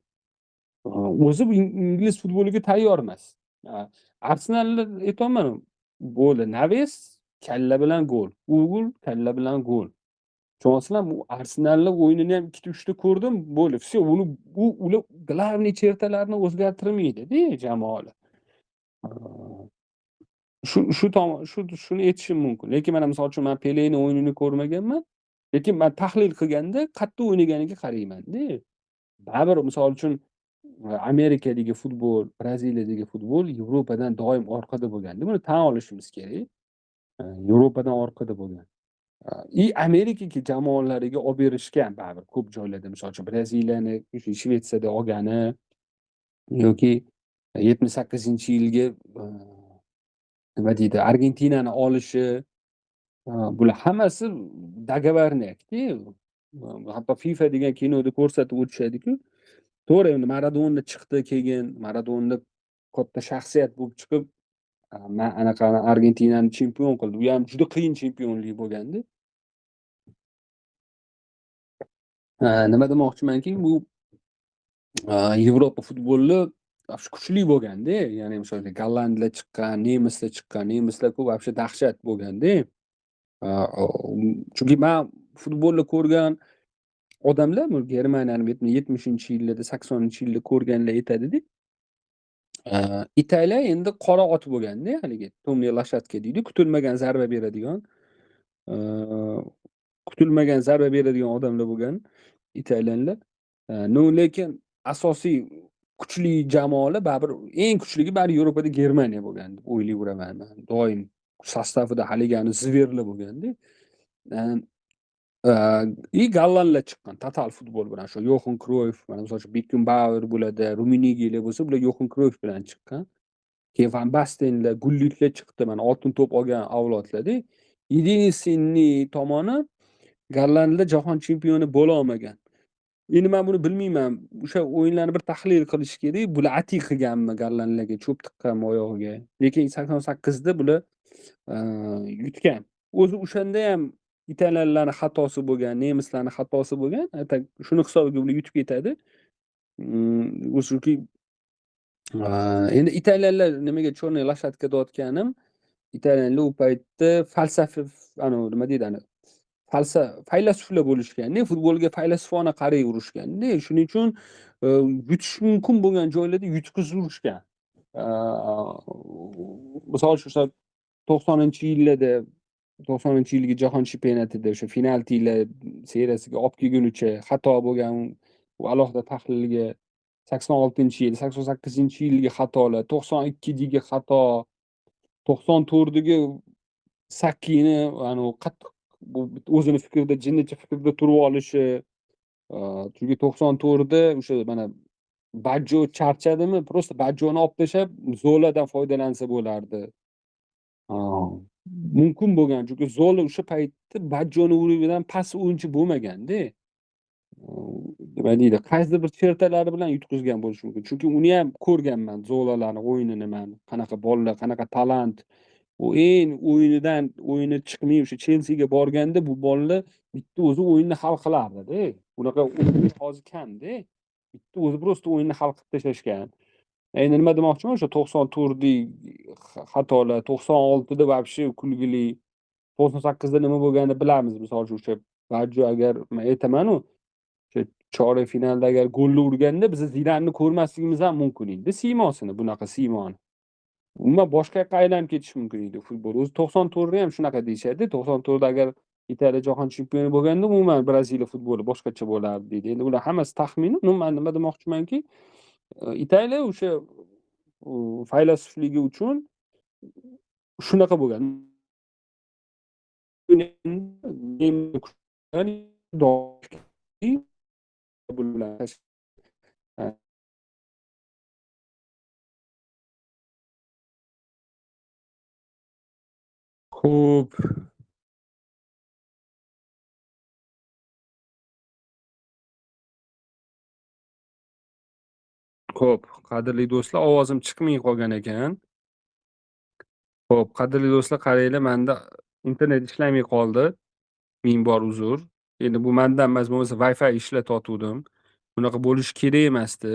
A: O'zi bu ingliz futboliga tayyor emas. Arsenalni aytyapman, bo'ldi. Naves kalla bilan gol, Ugol kalla bilan gol. Tushunyapsizlarmi? Bu Arsenalni o'yinini ham ikkita, uchta ko'rdim, bo'ldi. Всё, uni u ular главный черта larni o'zgartirmaydi-da jamoalar. Shu tomon, shuni aytishim mumkin. Lekin mana misol uchun men Peleni o'yinini ko'rmaganman. Lekin men tahlil qilganda qayerda o'ynaganiga qarayman-da. Baribir misol uchun Amerikadagi futbol, Braziliyadagi futbol Yevropadan doim orqada bo'lganda, buni tan olishimiz kerak. Yevropadan orqada bo'lgan. И Amerika jamoalariga olib berishgan baribir ko'p joylarda, misol uchun Braziliyani o'sha Shvetsiyada olgani yoki 78-yilgi nima deydi, Argentinani olishi, bular hammasi договорняк da. Hatto FIFA degan kinoda ko'rsatib o'tishadi-ku. To'g'ri, endi Maradona chiqdi keyin, Maradona katta shaxsiyat bo'lib chiqib, anaqa Argentinani chempion qildi. U ham juda qiyin chempionlik bo'lganda. Nima demoqchimanki, bu Yevropa futboli вообще kuchli bo'lganda, ya'ni misol uchun gollandlar chiqqan, nemislar chiqqan, nemislar ko'p вообще dahshat bo'lganda. Chunki men futbolni ko'rgan odamlar, bu Germaniyani 70-yillarda, 80-yilda ko'rganlar aytadida. Italiya endi qora ot bo'lganda, haligi темная лошадка deydi, kutilmagan zarba beradigan, kutilmagan zarba beradigan odamlar bo'lgan italyanlar. No, lekin asosiy kuchli jamoalar baribir eng kuchligi baribir Yevropada Germaniya bo'lgan deb o'ylayveraman man. Doim sostavida haligi zverlar bo'lganda. И gollandlar chiqqan total futbol bilan, shu Yoxan Kroyf, mana misol uchun Bekkenbauer bo'ladi, Ruminigelar bo'lsa, bular Yoxan Kroyf bilan chiqqan. Keyin Van Bastenlar, Gullitlar chiqdi, mana oltin to'p olgan avlodlarda. Единственный tomoni, gollandlar jahon chempioni bo'la olmagan. Endi men buni bilmayman. O'sha o'yinlarni bir tahlil qilish kerak. Bular ati qilganmi gollandlarga, cho'p tiqqanmi oyog'iga. Lekin 88da bular yutgan. O'zi o'shanda ham italyanlarning xatosi bo'lgan, nemislarning xatosi bo'lgan. Shuni hisobiga ular yutib ketadi. O'zi endi italyanlar nimaga черная лошадка deyotganim, italyanlar u paytda falsafa, anavi nima deydi, ani faylasuflar bo'lishganda, futbolga faylasufona qaray urushganda, shuning uchun yutish mumkin bo'lgan joylarda yutqizib urishgan. Misol uchun, o'sha 90-yillarda, 90-yilgi jahon chempionatida o'sha penaltilar seriyasiga olib kelgunicha xato bo'lgan, u alohida tahlilga. 86-yil, 88-yilgi xatolar, 92dagi xato, 94dagi Sakkini anavi qattiq bu o'zini fikrida, jinnicha fikrida turib olishi, chunki 94da o'sha mana Bajjo charchadimi, просто Bajjoni olib tashlab Zoladan foydalansa bo'lardi. Mumkin bo'lgan, chunki Zola o'sha paytda Bajjoni уровень idan past o'yinchi bo'lmaganda. Nima deydi, qaysidir bir chertalari bilan yutqizgan bo'lishi mumkin. Chunki uni ham ko'rganman, Zolalarni o'yinini man, qanaqa bolalar, qanaqa talant. U eng o'yinidan o'yini chiqmay o'sha Chelsiga borganda bu bolalar bitta o'zi o'yinni hal qilardi-da. Unaqa o'yinchi hozir kamda. Bitta o'zi просто o'yinni hal qilib tashlashgan. Endi nima demoqchiman, o'sha 94dagi xatolar, 96da вообще kulgili, 98da nima bo'lganini bilamiz. Misol uchun, o'sha Bajjo, agar men aytaman-u, o'sha chorak finalda agar golni urganda biz Zidanni ko'rmasligimiz ham mumkin edi, siymosini, bunaqa siymoni. Umuman boshqa yoqqa aylanib ketishi mumkin edi futbol. O'zi 94da ham shunaqa deyishadi. 94da agar Italiya jahon chempioni bo'lganda, umuman Braziliya futboli boshqacha bo'lardi deydi. Endi bular hammasi taxmin. Ну, men nima demoqchimanki, Italiya o'sha faylasufligi uchun shunaqa bo'lgan. Xo'p. Xo'p, qadrli do'stlar, ovozim chiqmay qolgan ekan. Xo'p, qadrli do'stlar, qaranglar, menda internet ishlamay qoldi. Ming bor uzr. Endi bu mendan emas, bo'lmasa Wi-Fi ishlatayotgandim. Bunaqa bo'lishi kerak emasdi.